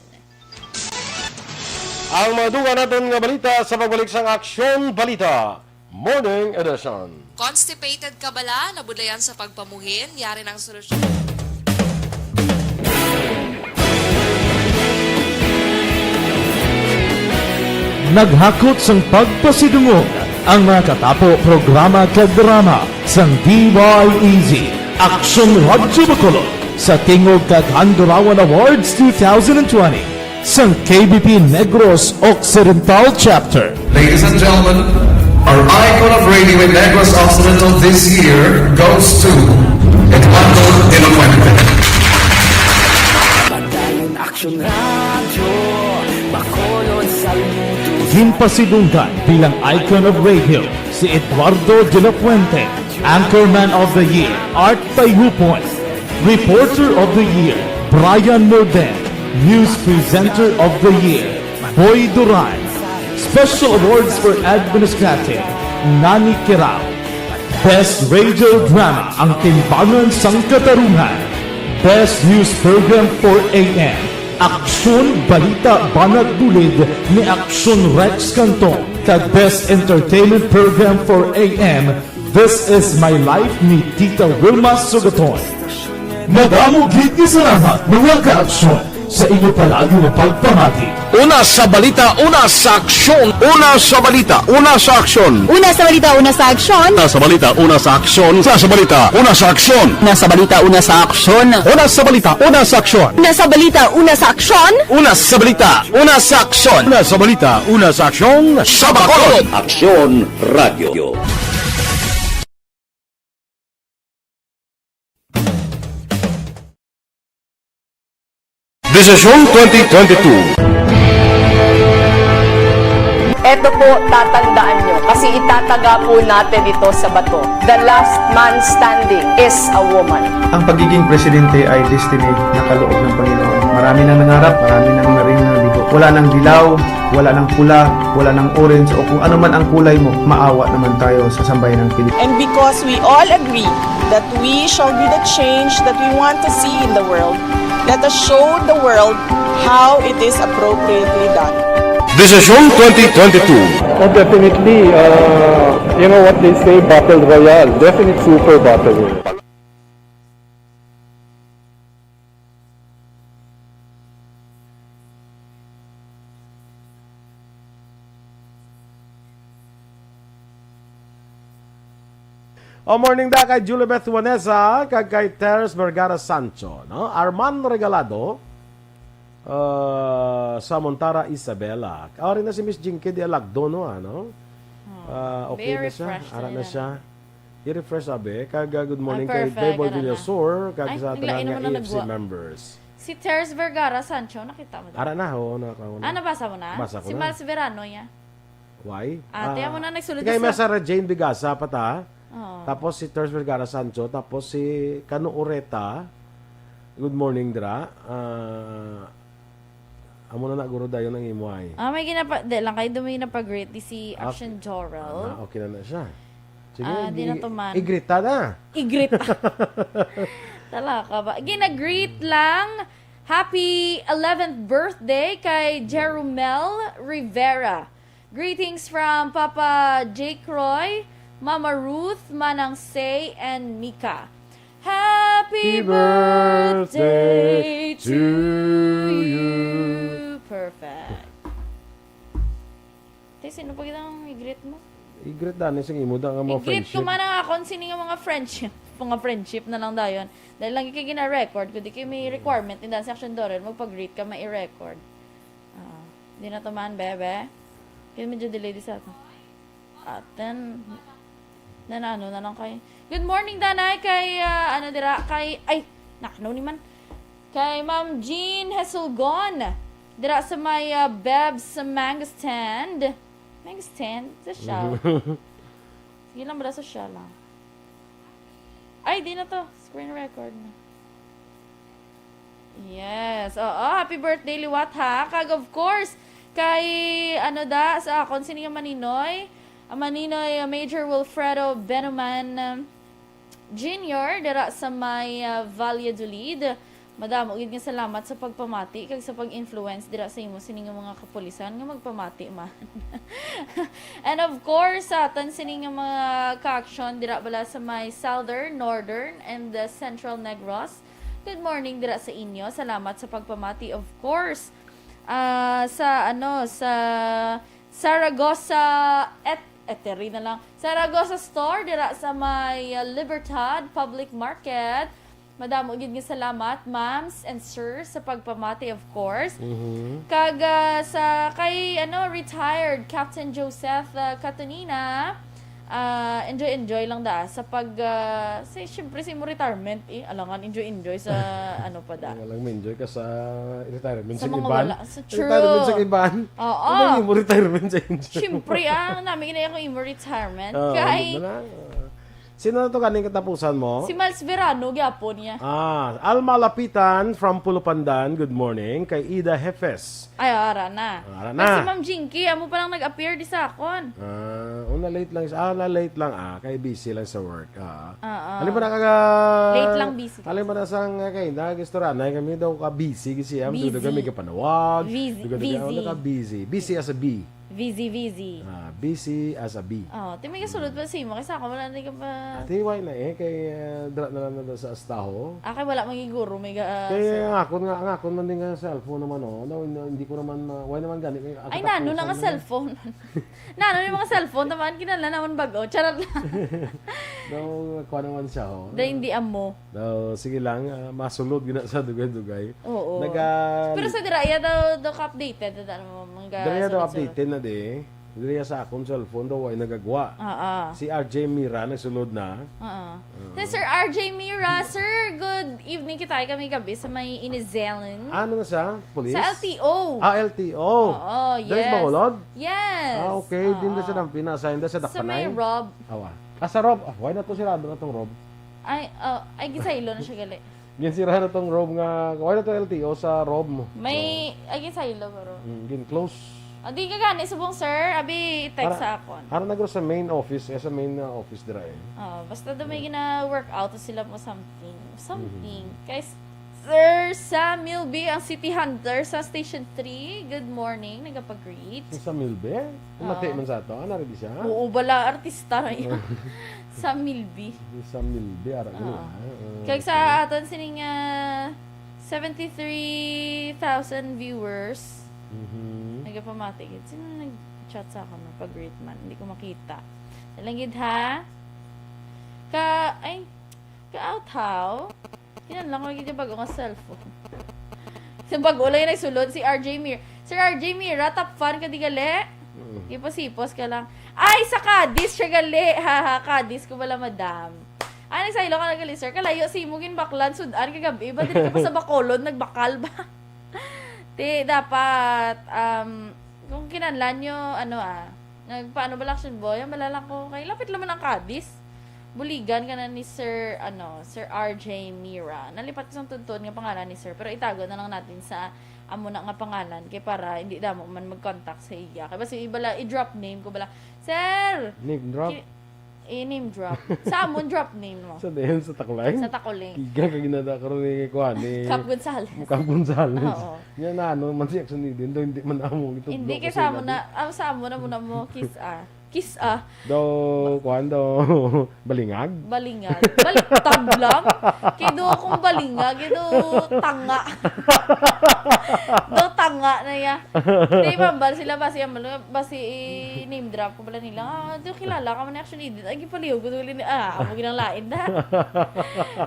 Ang mga dugang naton nga balita sa pagbalik sang Aksyon Balita Morning Edition. Constipated ka bala? Nabudlayan sa pagpamuhin? Yari ng solusyon. Naghakot sang pagpasidungog ang mga katapo, programa kag drama sang D Y E Z, Aksyon Radyo Bacolod, sa tingog kag Handurawan Awards two thousand twenty sang K B P Negros Occidental Chapter. Ladies and gentlemen, our icon of radio in Negros Occidental this year goes to Eduardo de la Fuente. Padayon Aksyon Radyo, Bacolod, saludo. Ginpasidunggan bilang icon of radio si Eduardo de la Fuente, Anchorman of the Year, Art Tayupon, Reporter of the Year, Brian Loden, News Presenter of the Year, Boy Duran, Special Awards for Administrative, Nani Kirao, Best Radio Drama, Ang Timbangan sang Katarungan, Best News Program four A M, Aksyon Balita Banat Bulid ni Aksyon Rex Cantong, kag Best Entertainment Program four A M, This Is My Life ni Tita Wilma Sugaton. Madamo gid nga salamat, mga kaaksyon, sa inyo palagi nga pagpamati. Una sa balita, una sa aksyon. Una sa balita, una sa aksyon. Una sa balita, una sa aksyon. Una sa balita, una sa aksyon. Una sa balita, una sa aksyon. Una sa balita, una sa aksyon. Una sa balita, una sa aksyon. Una sa balita, una sa aksyon. Una sa balita, una sa aksyon. Una sa balita, una sa aksyon. Sa Bacolod. Aksyon Radio. Desisyon twenty twenty-two. Eto po, tatandaan nyo, kasi itataga po natin ito sa bato. The last man standing is a woman. Ang pagiging presidente ay destiny na kaloob ng Panginoon. Marami nang nangarap, marami nang naring nabigo. Wala nang dilaw, wala nang pula, wala nang orange, o kung ano man ang kulay mo, maawa naman tayo sa sambayan ng Pilipinas. And because we all agree that we shall be the change that we want to see in the world, let us show the world how it is appropriately done. Desisyon twenty twenty-two. Oh, definitely. Uh, you know what they say, battle royale. Definite super battle royale. O, morning da kay Julibeth Juanesa, kag kay Teres Vergara Sancho, no? Arman Regalado, uh, Samontara Isabela. Ari na si Miss Jinky di Alagdo, no, ano? Oh, ah, okay very na siya. Refreshed Ara na na siya. I-refresh, abi. Kag, ah, good morning kay perfect, Beboy ara na. Villasor, kag ay, sa naglain tanan naman nga ang A F C nagwa- members. Si Teres Vergara Sancho, nakita mo din? Ara na, oo, na, na. Ah, nabasa mo na? Basa ko si na. Miles Verano, ya. Why? Ah, tiyan mo na, nagsulod kay sa Sarah Jane Bigasa pa ta. Oo. Tapos si Teres Vergara Sancho, tapos si Kano Oreta. Good morning, dra. Ah, amo na na, guro, dayon ang imo ay. Ah, may ginapa-, di lang kayo dumi na pag-greet di si ah, Action Jorel. Ah, okay na na siya. Sige, ah, di na tuman. I-greet ta na. I-greet ta. Tala ka ba? Gina-greet lang. Happy eleventh birthday kay Jerumel Rivera. Greetings from Papa Jake Roy, Mama Ruth, Manang Say, and Mika. Happy birthday to you. Perfect. Te, sino pa kitang i-greet mo? I-greet na, ni, sige, imo da nga mga friendship. I-greet ko man ang akon, sini nga mga friendship. Mga friendship na lang dayon. Dahil lagi kay gina-record, kundi kay may requirement, ni Dan Section Doren, magpag-greet ka, may i-record. Ah, di na to man, bebe. Kaya medyo delay di sa ato. At then, na, na, ano na lang kay, good morning, Danay, kay, ah, ano dira, kay, ay, nakano ni man. Kay Ma'am Jean Hesulgon. Dira sa may, ah, Bebs sa Mango Stand. Mango Stand? Sa shop. Sige lang, bala, social lang. Ay, di na to. Screen record na. Yes. Oo, happy birthday, liwat, ha? Kag, of course, kay, ano da, sa akon, sini nga maninoy? Ang maninoy, uh, Major Wilfredo Benuman, um, Junior, dira sa may, uh, Valladolid. Madamo gid nga salamat sa pagpamati kag sa pag-influence dira sa imo sini nga mga kapulisan nga magpamati man. And of course, sa atan sini nga mga ka-action dira bala sa may Southern, Northern, and the Central Negros. Good morning dira sa inyo. Salamat sa pagpamati, of course. Ah, sa, ano, sa Saragossa et-, eteri na lang. Saragossa Store dira sa may, uh, Libertad Public Market. Madamo gid nga salamat, ma'ams and sirs, sa pagpamati, of course. Mhm. Kag, ah, sa kay, ano, retired Captain Joseph, ah, Catonina, ah, enjoy, enjoy lang da sa pag, ah, si, syempre, si mo retirement, eh. Alangan, enjoy, enjoy sa, ano pa da. Alangan, enjoy ka sa retirement sa mga iban. Wala. Sa, true. Retirement sa iban. Oo. Ano yung mo retirement sa inyo? Syempre, ah, namin na ako imo retirement. Ah, kay ano na? Ah. Sino na to kaning katapusan mo? Si Miles Verano, gyapon niya. Ah, Alma Lapitan from Pulupandan, good morning. Kay Ida Hefes. Ay, ara na. Ara na. Ay, si Ma'am Jinky, amo pa lang nag-appear di sa akon. Ah, una late lang, ah, na late lang, ah, kay busy lang sa work. Ah. Oo. Ano ba na kaga-, Late lang, busy. Ano ba na sang, ah, kay nag-istorya na kami daw ka busy kasi am Busy. Duga kami kapanawag. Busy, Duga, duga, busy. Ano ka busy? Busy as a bee. Busy, busy. Ah, busy as a bee. Oh, ti may kasulod pa sa imo, kaysa ako, wala na ka pa. Ate, why na eh? Kay, ah, dra na lang na sa astaho. Ah, kay wala magiguro, may ga-, ah, Kay sa ang akon nga, ang akon man din nga cellphone naman, oh. No, no, hindi ko naman, ah, why naman gani? Kay ako Ay, nano na nga tapusan na. Cellphone? Nano yung mga cellphone? Tamaan, kinala naman bago. Charot lang. No, kuha naman siya, oh. Da hindi amo. Daw, sige lang, ah, masulod gina sa dugay-dugay. Oo. Naga- Pero sa dira, iya daw, daw ka-updated, daw, ano, mga Dira daw sa updated na di. Dira sa akong cellphone daw, ay nagagwa. Oo. Si R J Mira nagsulod na. Oo. Oo. Si Sir R J Mira, sir, good evening. Kita kami gabi sa may Inizelan. Ano na siya? Police? Sa L T O. Ah, L T O. Oo, Dahil yes. Bacolod? Yes. Ah, okay. Din na Oo. Siya nang pina-assign na sa Sa may Dakpanay? Rob. Awa. Ah, sa Rob. Ah, why na to sirado na tong Rob? Ay, oh, ay, gisaylo na siya gali. Ginsira na tong Rob nga, wala to L T O sa Rob mo. May, So, ay, gisaylo, bro. Mm, gin-close. Ah, di ka gani, subong, sir. Abi, text Para, sa akon. Para nagro sa main office, eh, sa main, uh, office dira, eh. Oh, basta do may Mm. gina-workout sila mo something. Something. Mm-hmm. Kay s-, Sir Samuel B, ang City Hunter sa Station three. Good morning. Nagapag-greet. Si Samuel B? Umati Oo. Man sa ato. Ah, nari di siya? Oo, bala, artista na yun. Sa Milby. Sa Milby, ara gani, Oo. Ah, ah, Kag okay. Sa aton sining, ah, seventy-three thousand viewers, Mhm. Nagapamati gid. Sino nag-chat sa akon? Pag-greet man. Hindi ko makita. Lang gid, ha? Ka, ay, ka-out, how? Kinahanglan ko lagi yung bago nga cellphone. Sa bago lang yung nagsulod, si R J Mir. Sir R J Mira, top fan ka di gali? Mm. Ipos-ipos ka lang. Ay, sa Cadiz siya gali. Ha, ha, Cadiz ko bala, madam. Ay, nagsaylo ka na gali, sir. Kalayo si mo ginbaklan, sud-an kagabi. Ba, dili ka pa sa Bacolod, nagbakal ba? Ti, dapat, um, kung kinahanglan nyo, ano, ah, nagpaano ba lang siya, boy? Ang bala lang ko, kay lapit naman ang Cadiz. Buligan ka na ni Sir, ano, Sir R J Mira. Nalipat ko sa tuntun nga pangalan ni Sir, pero itago na lang natin sa amo na nga pangalan kay para hindi damo man mag-contact sa iya. Kay basta iba la, i-drop name ko bala, "Sir!" Name drop? Ki-, i-name drop. Sa amon, drop name mo. Sa diyan, sa Takulay? Sa Takulay. Kiga ka ginada karon ni kuan, ni Cap Gonzales. Cap Gonzales. Oo. Yan na, ano man si Action Eden, daw hindi man amo itudlo Hindi, ko kay sa sa amo ilabi. Na, ah, sa amo na muna mo, kiss, ah. Kiss, ah. Daw, kuan daw, balingag? Balingag. Baliktad lang. Kay do kung balingag, kay do tanga. Do tanga na ya. Di ba, bal sila, basi, ang bal-, basi i-name drop ko pala nila. Ah, do kilala ka man, actually, di, ay, gipalihog ko, ah, amo ginang lain na.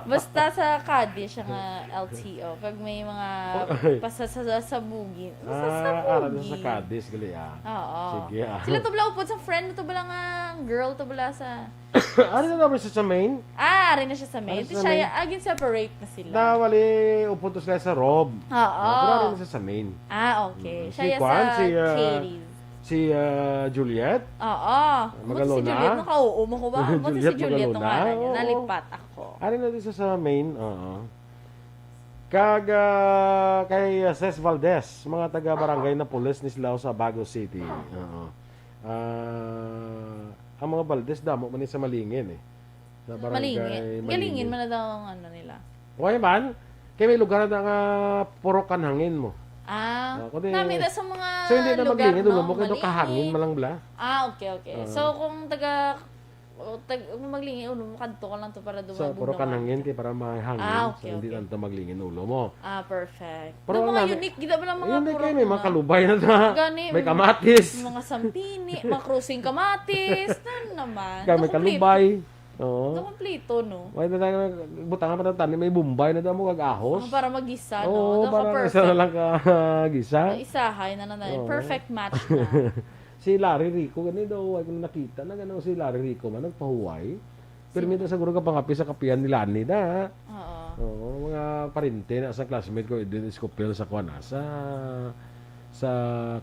Basta sa Cadiz siya nga L T O. Kag may mga Okay. pasa-, sa, sa, sa bugin. Ah, ara na sa Sasabugi. Cadiz, gali, ah. Oo. Sige, ah. Sila to bala upod sa friend mo to bala nga girl to bala sa Ari na naman siya sa main? Ah, ari na siya sa main. Ari Ti sa siya, main. Ah, gin-separate na sila. Na, wali, upod to sila sa Rob. Oo. Ah, pero ari na siya sa main. Ah, okay. Mm, Siya si ya Kwan, sa si, ah, Katie's. Si, ah, Juliet? Oo. Mo si Magalona? Juliet, naka-oo mo ko ba? Mo si Juliet Juliet, Magalona? Ang ngalan niya. Oo. Nalipat ako. Ari na din sa, sa main, oo. Kag, ah, kay, ah, Ses Valdez, mga taga Barangay Napoles, Nislao, Sabago City. Oo. Ah, ang mga Valdez, damo man ni sa Malingin, eh. Sa Barangay Malingin. Malingin. Malingin man na daw ang ano nila. Why man? Kay may lugar na nga puro kanhangin mo. Ah, Ah, kundi nami na sa mga so, hindi na lugar, Maglingin, no? Ulo mo, kay do Malingin. Kahangin man lang bala. Ah, okay, okay. Ah. So, kung taga, o, tag-, kung Maglingin, ulo mo, kadto ka lang to para So, duha puro bugnaw kanhangin, ka. Kay para mahangin. Ah, So, okay, hindi okay. lang to Maglingin, ulo mo. Ah, perfect. Pero Nung ang mga nami-, unique, gid ba lang mga unique puro kay may mga na. Kalubay na ta. Gani, May may kamatis. mga sampini, mga krusing kamatis, na naman. Kaya may Nakumpleto. Kalubay. Oo. Nakumpleto, no? Wala na tayo, butangan pa ng tanim, may Bombay na daw mo kag ahos. Ah, para magisa, no? Oo, Daw ka para perfect. Isa na lang ka gisa. Isahay na lang tayo. Oo. Perfect match na. Si Larry Rico, gani daw, wala ko na nakita na gano'n si Larry Rico man, nagpahuway. Pero Sino? May daw siguro kapangapi sa kapihan ni Lani na. Oo. Oo, mga parente na sa classmate ko, Edwin Escopel sa kuwan, ah, sa sa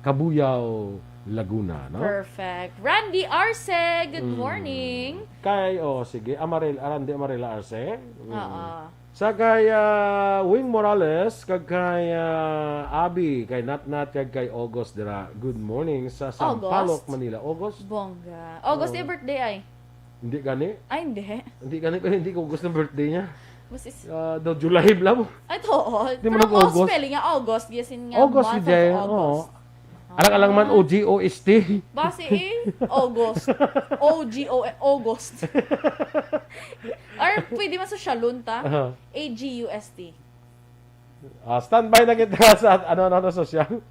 Cabuyao, Laguna, no? Perfect. Randy Arce, good Mm. morning. Kay, oh, sige, Amarel-, Randy Amarela Arce. Mm. Oo. Sa kay, ah, Wing Morales, kag kay, ah, Abby, kay Natnat, kag kay August dira. Good morning sa Sampaloc, August? Manila. August? Bongga. August, Oo. Yung birthday ay? Hindi gani? Ay, hindi. Hindi gani, pero hindi ko gusto ng birthday niya. Mas is- Ah, daw July, bla mo. Ay, oo. Di mo Pero nag-August. Spelling niya, August. Yes, yun nga, August, month of Jay, August. Oo. Alang-alang man, Ah. O G O S T. Basi eh, August. O G O, eh, August. Or pwede man sa Shalon, ta? Aha. A G U S T. Ah, standby na kita sa at-, ano, ano, ano, sosyal?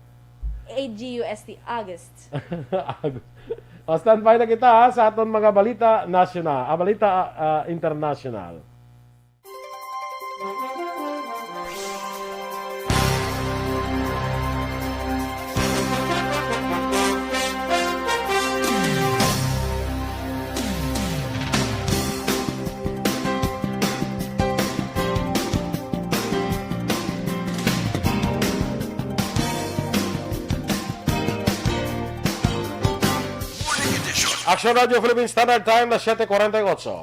A G U S T, August. Ag-, ah, standby na kita, ha, sa aton mga balita nasyonal, ah, balita, ah, international. Action Radio Philippine Standard Time na siyete kwarenta y ocho.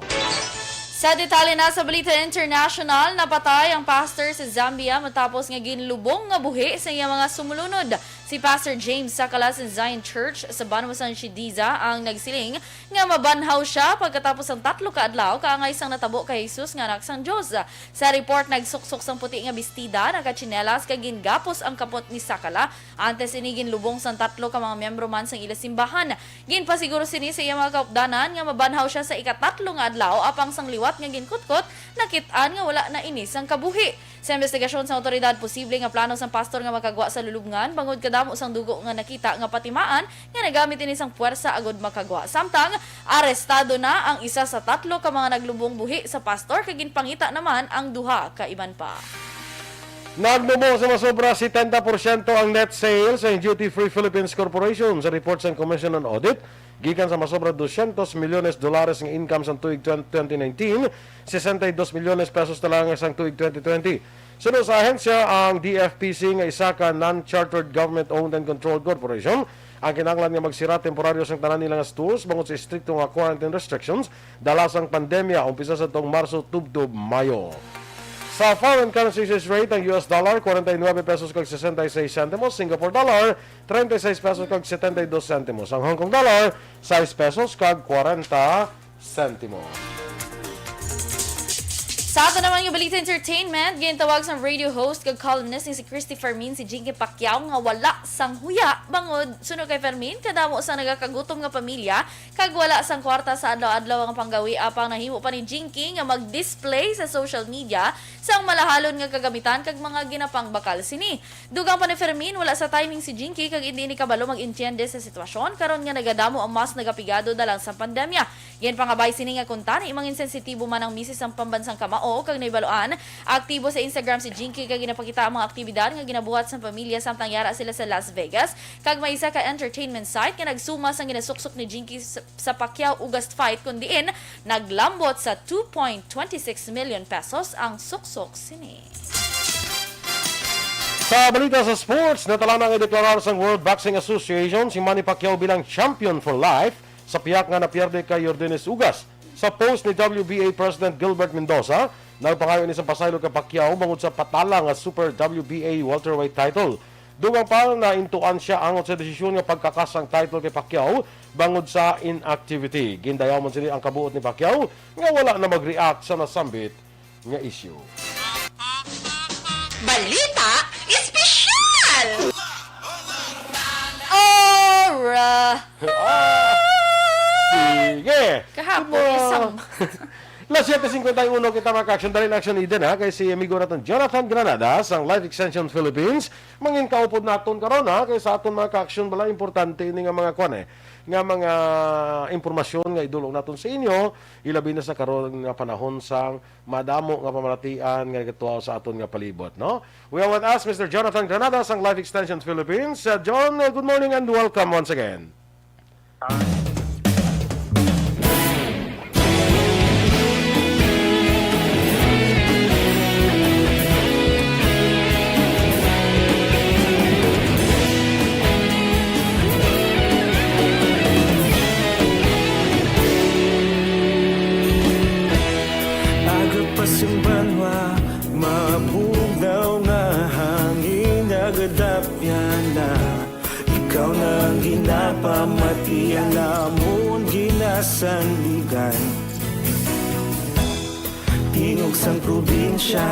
Sa detalye na sa balita international, napatay ang pastor sa Zambia matapos nga ginlubong nga buhi sa iya mga sumulunod. Si Pastor James Sakalas in Zion Church sa Banwa San Shediza ang nagsiling nga mabanhaw sia pagkatapos sang tatlo ka adlaw kaangay sang natabo kay Jesus nga Anak sang Dios. Sa report, nagsuksok sang puti nga bestida, nakatsinelas, kag gingapos ang kapot ni Sakala. Antes ini, ginlubong sang tatlo ka mga miyembro man sang ila simbahan. Ginpasiguro sini sa iya mga kaupdanan nga mabanhaw sia sa ikatatlo nga adlaw, apang sang liwat nga ginkutkot, nakit-an nga wala na ini sang kabuhi. Sa imbestigasyon sang awtoridad, posible nga plano sang pastor nga makagwa sa lulubngan bangod kadamo sang dugo nga nakita nga patimaan nga nagamit ini sang puwersa agud makagwa. Samtang arestado na ang isa sa tatlo ka mga naglubong buhi sa pastor kag ginpangita naman ang duha ka iban pa. Nagnubo sa masobra setenta porsyento ang net sales sa Duty Free Philippines Corporation sa report sang Commission on Audit. Gikan sa masobra dosyentos milyones dolares nga income sang tuig twenty nineteen, sesenta y dos milyones pesos na lang sang tuig twenty twenty. Suno sa ahensya, ang D F P C nga isa ka non-chartered government-owned and controlled corporation ang kinahanglan nga magsira temporaryo sang tanan nila nga stores bangod sa estrikto nga quarantine restrictions dala sang pandemya umpisa sa tuong Marso tubtob Mayo. Sa foreign currency exchange rate, ang U S dollar, kwarenta y nuebe pesos kag sesenta y seis sentimos, Singapore dollar, treinta y seis pesos kag setenta y dos sentimos. Ang Hong Kong dollar, sais pesos kag kwarenta sentimos. Sa ato naman nga balita entertainment, gintawag sang radio host kag columnist nga si Christy Fermin si Jinky Pacquiao nga wala sang huya bangod suno kay Fermin kadamo sang nagakagutom nga pamilya kag wala sang kwarta sa adlaw-adlaw nga panggawi, apang nahimo pa ni Jinky nga mag-display sa social media sang malahalon nga kagamitan kag mga ginapangbakal sini. Dugang pa ni Fermin, wala sa timing si Jinky kag indi ini kabalo mag-intiende sa sitwasyon karon nga nagadamo ang mas nagapigado dalang sang pandemya. Ginpangabay sini nga kuntani mangin sensitibo man ang misis sang pambansang kamao kag nahibaloan aktibo sa Instagram si Jinky kag ginapakita ang mga aktibidad nga ginabuhat sang pamilya samtang yara sila sa Las Vegas kag may isa ka entertainment site nga nagsuma sang ginasuksok ni Jinky sa, sa Pacquiao August fight, kun diin naglambot sa two point twenty six million pesos ang suksok sini. Sa balita sa sports, natalana nga deklarar sang World Boxing Association si Manny Pacquiao bilang champion for life sa piyak nga napierde kay Yordenis Ugas. Sa post ni W B A President Gilbert Mendoza, nagpangayo ini sa pasaylo kay Pacquiao bangod sa patala nga Super W B A welterweight title. Dugang pa, naintuan siya angot sa desisyon nga pagkakas sang title kay Pacquiao bangod sa inactivity. Gindayaw man sini ang kabuot ni Pacquiao nga wala na mag-react sa nasambit nga isyu. Balita Espesyal! Ora! Sige! Kahapon, isang Las siyete cincuenta y uno kita, mga ka-action. Dali na, action, Eden, ha? Kay si amigo naton Jonathan Granadas, ang Life Extension Philippines, mangin kaupod naton karon, ha? Kay sa aton, mga ka-action, bala, importante ini nga mga kwan, eh, nga mga impormasyon nga idulong naton sa inyo, ilabi na sa karon nga panahon sang madamo nga pamalatian nga nagatuaw sa aton nga palibot, no? We have with us Mister Jonathan Granadas, ang Life Extension Philippines. Uh, John, uh, good morning and welcome once again. Aga pa sing banwa, mabugnaw nga hangin nagadapyan na. Ikaw na ang ginapamatian namon ginasandigan. Tingog sang probinsya,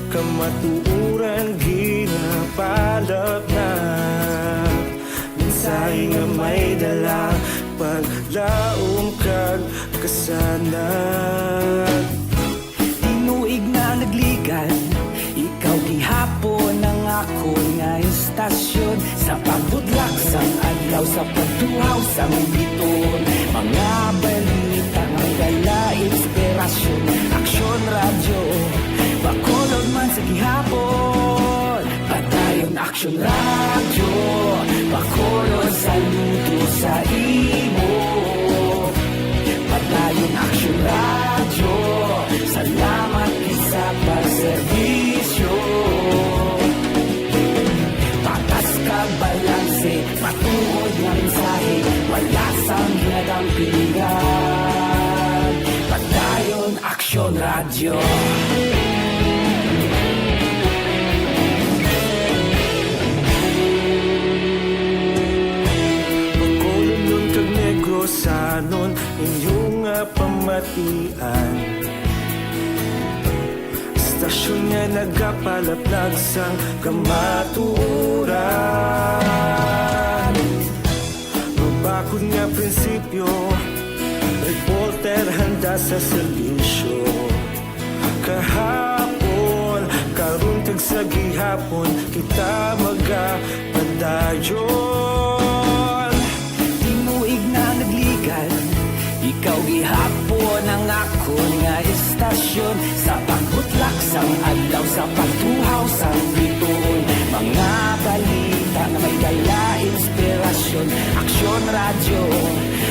kamatuoran ginapalapnat. Mensahe nga may dala, paglaom kag kasanag. Tinuig na nagligan, ikaw gihapon ang akon nga istasyon. Sa pagbudlak sang adlaw, sa pagtuhaw sang biton, mga balita nga may dala inspirasyon. Aksyon Radyo, Bacolod man sa gihapon. Padayon Aksyon Radyo, Bacolod, saludo sa imo. Padayon Aksyon Radyo, salamat gid sa pagserbisyo. Patas kag balanse, matuod nga mensahe, wala sang ginadampigan. Padayon Aksyon Radyo. Bacolodnon kag Negrosanon, inyo nga pamatian. Istasyon nga nagapalaplag sang kamatuoran. Mabakod nga prinsipyo, reporter handa sa serbisyo. Kahapon, karon kag sa gihapon, kita magapadayon. Tinuig na nagligan, ikaw gihapon ang akon nga istasyon. Sa pagbutlak sang adlaw, sa pagtuhaw sang bituon, mga balita nga may dala inspirasyon. Aksyon Radyo,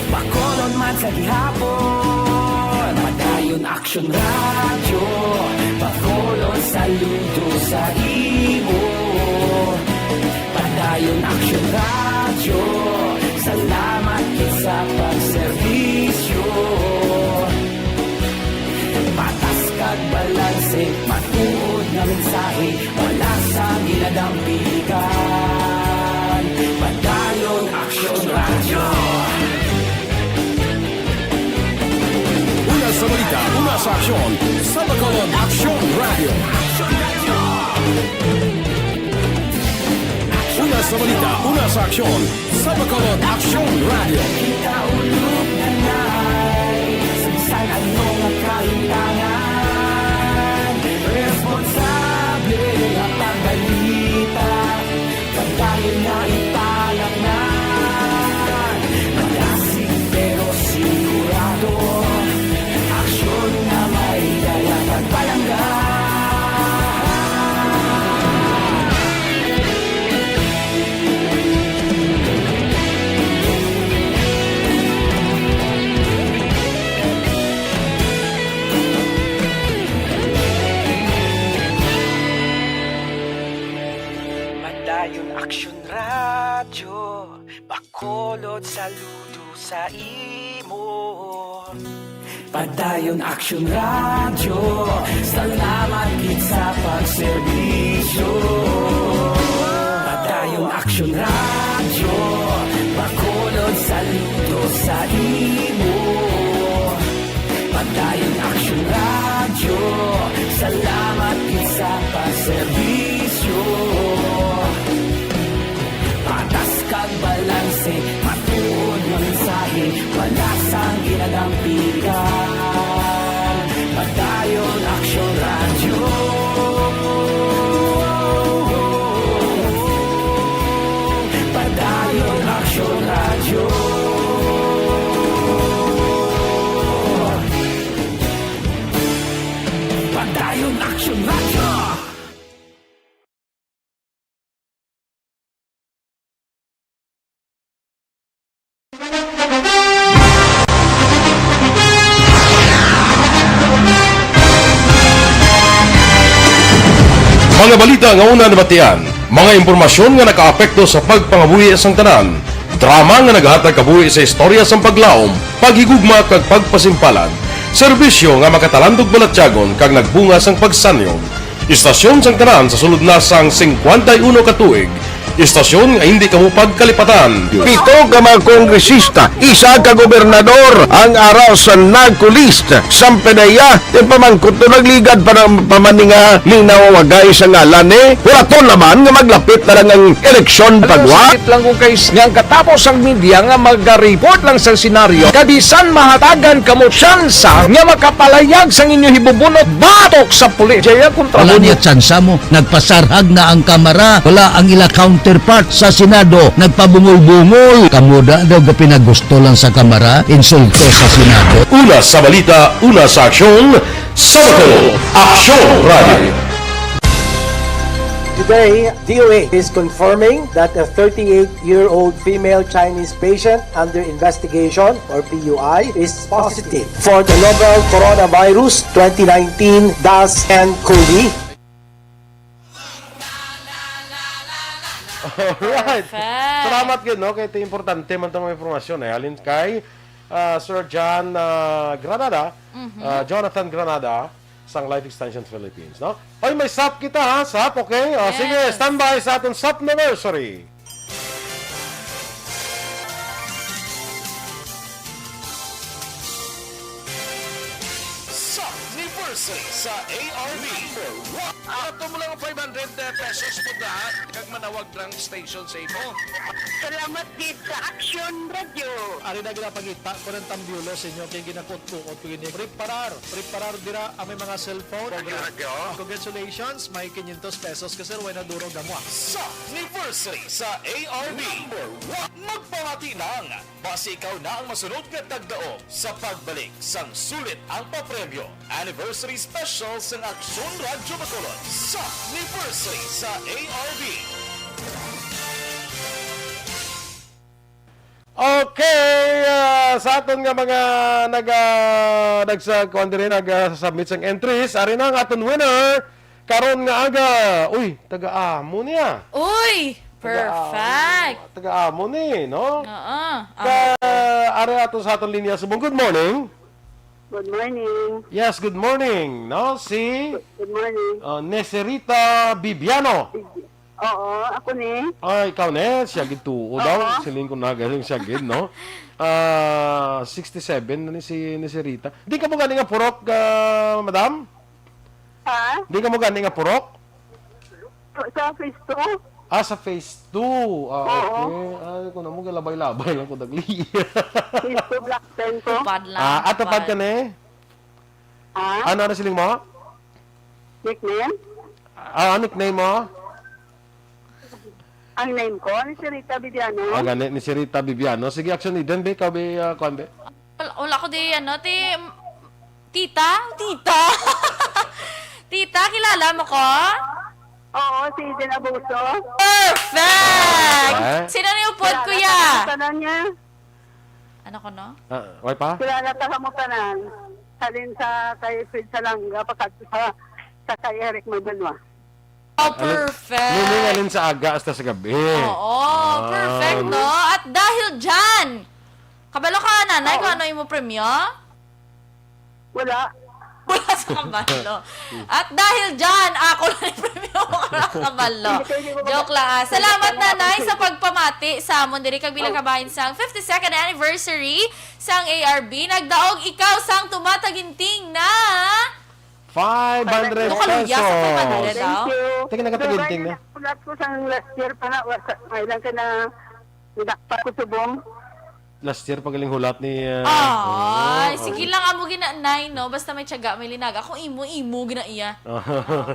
Bacolod man sa gihapon. Padayon Aksyon Radyo, Bacolod, saludo sa imo. Padayon Aksyon Radyo, salamat gid sa pagserbisyo. Patas kag balanse, matuod nga mensahe, wala sang ginadampigan. Padayon Aksyon Radyo. Una sa balita, una sa aksyon, sa Bacolod Aksyon Radyo. Una sa balita, una sa aksyon, sa Bacolod Aksyon Radyo. Kita ulog na nay, sa bisan ano nga kahitangan, responsable nga pagbalita, pagdayon na ipalaknan. Madasig pero sigurado, aksyon nga may dala kag palangga. Saludo sa imo. Padayon Aksyon Radyo, salamat gid sa pagserbisyo. Padayon Aksyon Radyo, Bacolod, saludo sa imo. Padayon Aksyon Radyo, salamat gid sa pagserbisyo. Patas kag balanse, matuod nga mensahe, wala sang ginadampigan. Padayon Aksyon Radyo. Padayon Aksyon Radyo. Padayon Aksyon Radyo. Mga balita nga una nabatian, mga impormasyon nga nakaapekto sa pagpangabuhi sang tanan, drama nga naghatag kabuhi sa istorya sang paglaom, paghigugma kag pagpasimpalan, serbisyo nga makatalandog balatyagon kag nagbunga sang pagsanyon. Istasyon sang tanan sa sulod na sang singkwenta y uno ka tuig. Istasyon nga hindi kamo pagkalipatan. Pito ka mga kongresista, isa ka gobernador ang ara sa NAGCO list. Sampedeya, ti pamangkot to nagligad pa ng pamaninga linaw wagay sa ngalan ni. Wala to naman nga maglapit na lang ang eleksyon pagwa. Sakit lang kung kay nga ang katapos ang media nga maga-report lang sa senaryo, kabisan mahatagan kamo tsansa nga makapalayag sang inyo hibubunot batok sa pulis. Jaya kontra Wala mo niya tsansa mo. Nagpasarhag na ang Kamara. Wala ang ila counterpart sa Senado. Nagpabungol-bungol. Kamo da daw gapinagusto lang sa Kamara, insulto sa Senado. Una sa balita, una sa aksyon, sa Bacolod, Aksyon Radio. Today, D O H is confirming that a thirty-eight-year-old female Chinese patient under investigation, or P U I, is positive for the novel coronavirus twenty nineteen dash N COVID. Alright. Perfect. Salamat gid, no? Kay ti importante man tong mga impormasyon, eh. Halin kay, ah, Sir John, ah, Granada, Mhm. ah, Jonathan Granada, sang Life Extension Philippines, no? Oy, may sap kita, ha? Sap, okay? O, Yes. sige, standby sa aton Sapniversary. Sapniversary sa A R B. Number one. Ato mo lang five hundred pesos po na, kag manawag lang station sa imo. Salamat gid sa Aksyon Radyo. Ari na ginapangita ko ng tambyulo sa inyo kay ginakutkuot ko gini. Preparar, preparar dira ang may mga cellphone. Radyo, radyo. Congratulations, may quinientos pesos ka, sir. Way na duro gamwa. Sa anniversary sa A R B. Number one. Magpamati lang. Basi ikaw na ang masunod nga tagdaog sa pagbalik sang sulit ang papremyo. Anniversary Special sang Aksyon Radyo Bacolod sa Anniversary sa A R B. Okay, ah, sa aton nga mga naga-, nagsa-, kuwan diri, naga-submit sang entries, ari na ang aton winner karon nga aga. Uy, taga-amo niya. Uy, Taga-amo, perfect. Taga-amo ni, no? Oo. Ka, Amo. Ari ato sa aton linya subong. Good morning. Good morning. Yes, good morning. No, si, Good morning. uh, Neserita Bibiano. Oo, ako ni. Ay, ikaw ni, siya gid tuo daw. Oo. Siling ko na galing siya gid, no? Ah, sixty-seven na ni si, ni si Rita. Di ka mo gani nga purok, ah, madam? Ha? Di ka mo gani nga purok? Sa phase two. Ah, sa phase two. Ah, Oo. Okay. Ay, kung namo, galabay-labay lang ko dagli. Phase two, Block ten ko. Tupad lang, Ah, ah, tupad tupad. Ka ni? Ha? Ano, ano siling mo? Nickname? Ah, nickname mo? Ang name ko, ni si Rita Bibiano. Ah, gani, ni si Rita Bibiano. Sige, Action Eden, be, ikaw, be, ah, kuwan, be. Wala, wala ko di, ano, ti-, tita? Tita? Tita, kilala mo ko? Oo, si Eden Abuso. Perfect! Ah. Sino ni upod, Kilala kuya? Ka sa tanan niya. Ano ko, no? Ah, way pa? Kilala ta kamo tanan. Halin sa kay Fred Salanga, pakadto sa, sa kay Eric Mabanwa. Oh, Halin, perfect. Meaning, halin sa aga hasta sa gabi. Oo, Ah. perfect, no? At dahil dyan, Kabalo ka, nanay, Oo. kung ano imo premyo? Wala. Wala sa kabalo. At dahil dyan, ako lang yung premyo mo, wala kabalo. Hindi, pwede mo Joke lang, ah. Salamat, pwede mo nanay, sa pagpamati sa amon diri kag bilang Oh. kabahin sang fifty-second anniversary sang A R B. Nagdaog ikaw sang tumataginting na Five hundred Duha ka luya sa pesos. five hundred, Thank ah. you. Tingnan ka, Sir taginting Ryan, na. Ako lang po sang last year pa nga, wasa, may lang ka na, nidakpa ko subong. Last year, pagaling hulat ni, uh, Ay, oh, sige oh. lang, amo gina, nay, no? Basta may tiyaga, may linaga. Kung imo, imo gina iya.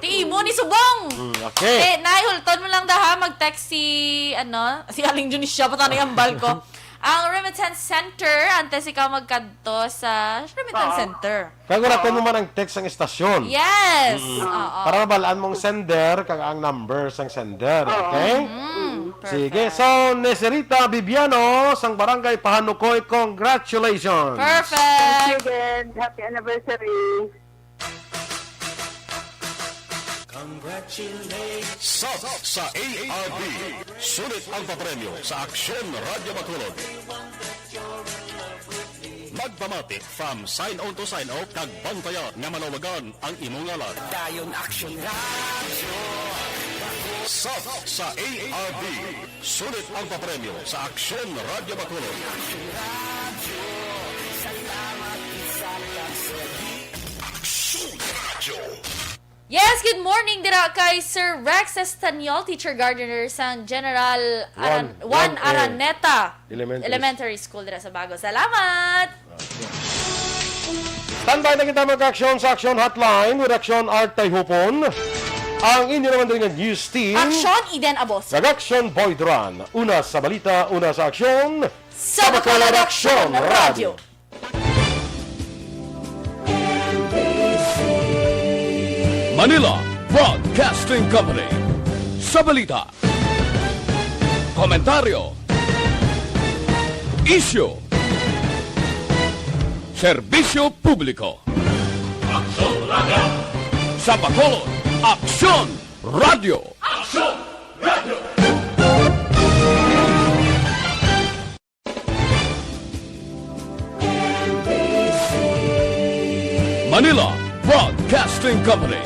Ti imo ni subong! Mm, okay. Eh, nay, hulton mo lang daha, mag-text si, ano, si Aling Junisia, pa tanay ang bal ko. Ang remittance center, antes ikaw magkadto sa remittance Oo. center. Kag wala Oo. mo man ang text sang estasyon. Yes. Mm. Oo. Para mabalaan mong sender kag ang number sang sender, Oo. okay? Mm, Sige. perfect. So, Neserita Bibiano sang Barangay Pahanukoy, congratulations. Perfect. Thank you again. Happy anniversary. Sub sa A R B. Sulit ang papremyo sa Aksyon Radyo Bacolod. Magpamati from sign on to sign off kag bantayan nga malawagan ang imong ngalan. Dayon Aksyon Radyo. Sub sa A R B. Sulit ang papremyo sa Aksyon Radyo Bacolod. Aksyon Radyo. Yes, good morning dira kay Sir Rex Estaniol, teacher gardener sang General Aran-, Juan, Juan Juan A. Araneta Elementary Elementary School dira sa Bago. Salamat! Standby na kita, mga ka-aksyon, sa Aksyon Hotline with Aksyon Art Tayhupon. Ang inyo naman diri nga news team. Aksyon Eden Abos. Kag Aksyon Boy Duran. Una sa balita, una sa aksyon. Sa Bacolod Aksyon Radyo. Manila Broadcasting Company. Sa balita, komentaryo, isyu, serbisyo publiko. Aksyon Radyo. Sa Bacolod, Aksyon Radyo. Aksyon Radyo. Manila Broadcasting Company.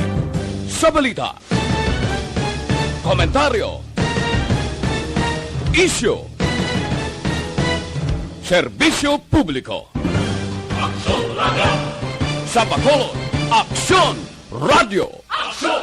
Sa balita, komentaryo, isyu, serbisyo publiko. Aksyon Radyo. Sa Bacolod, Aksyon Radyo. Aksyon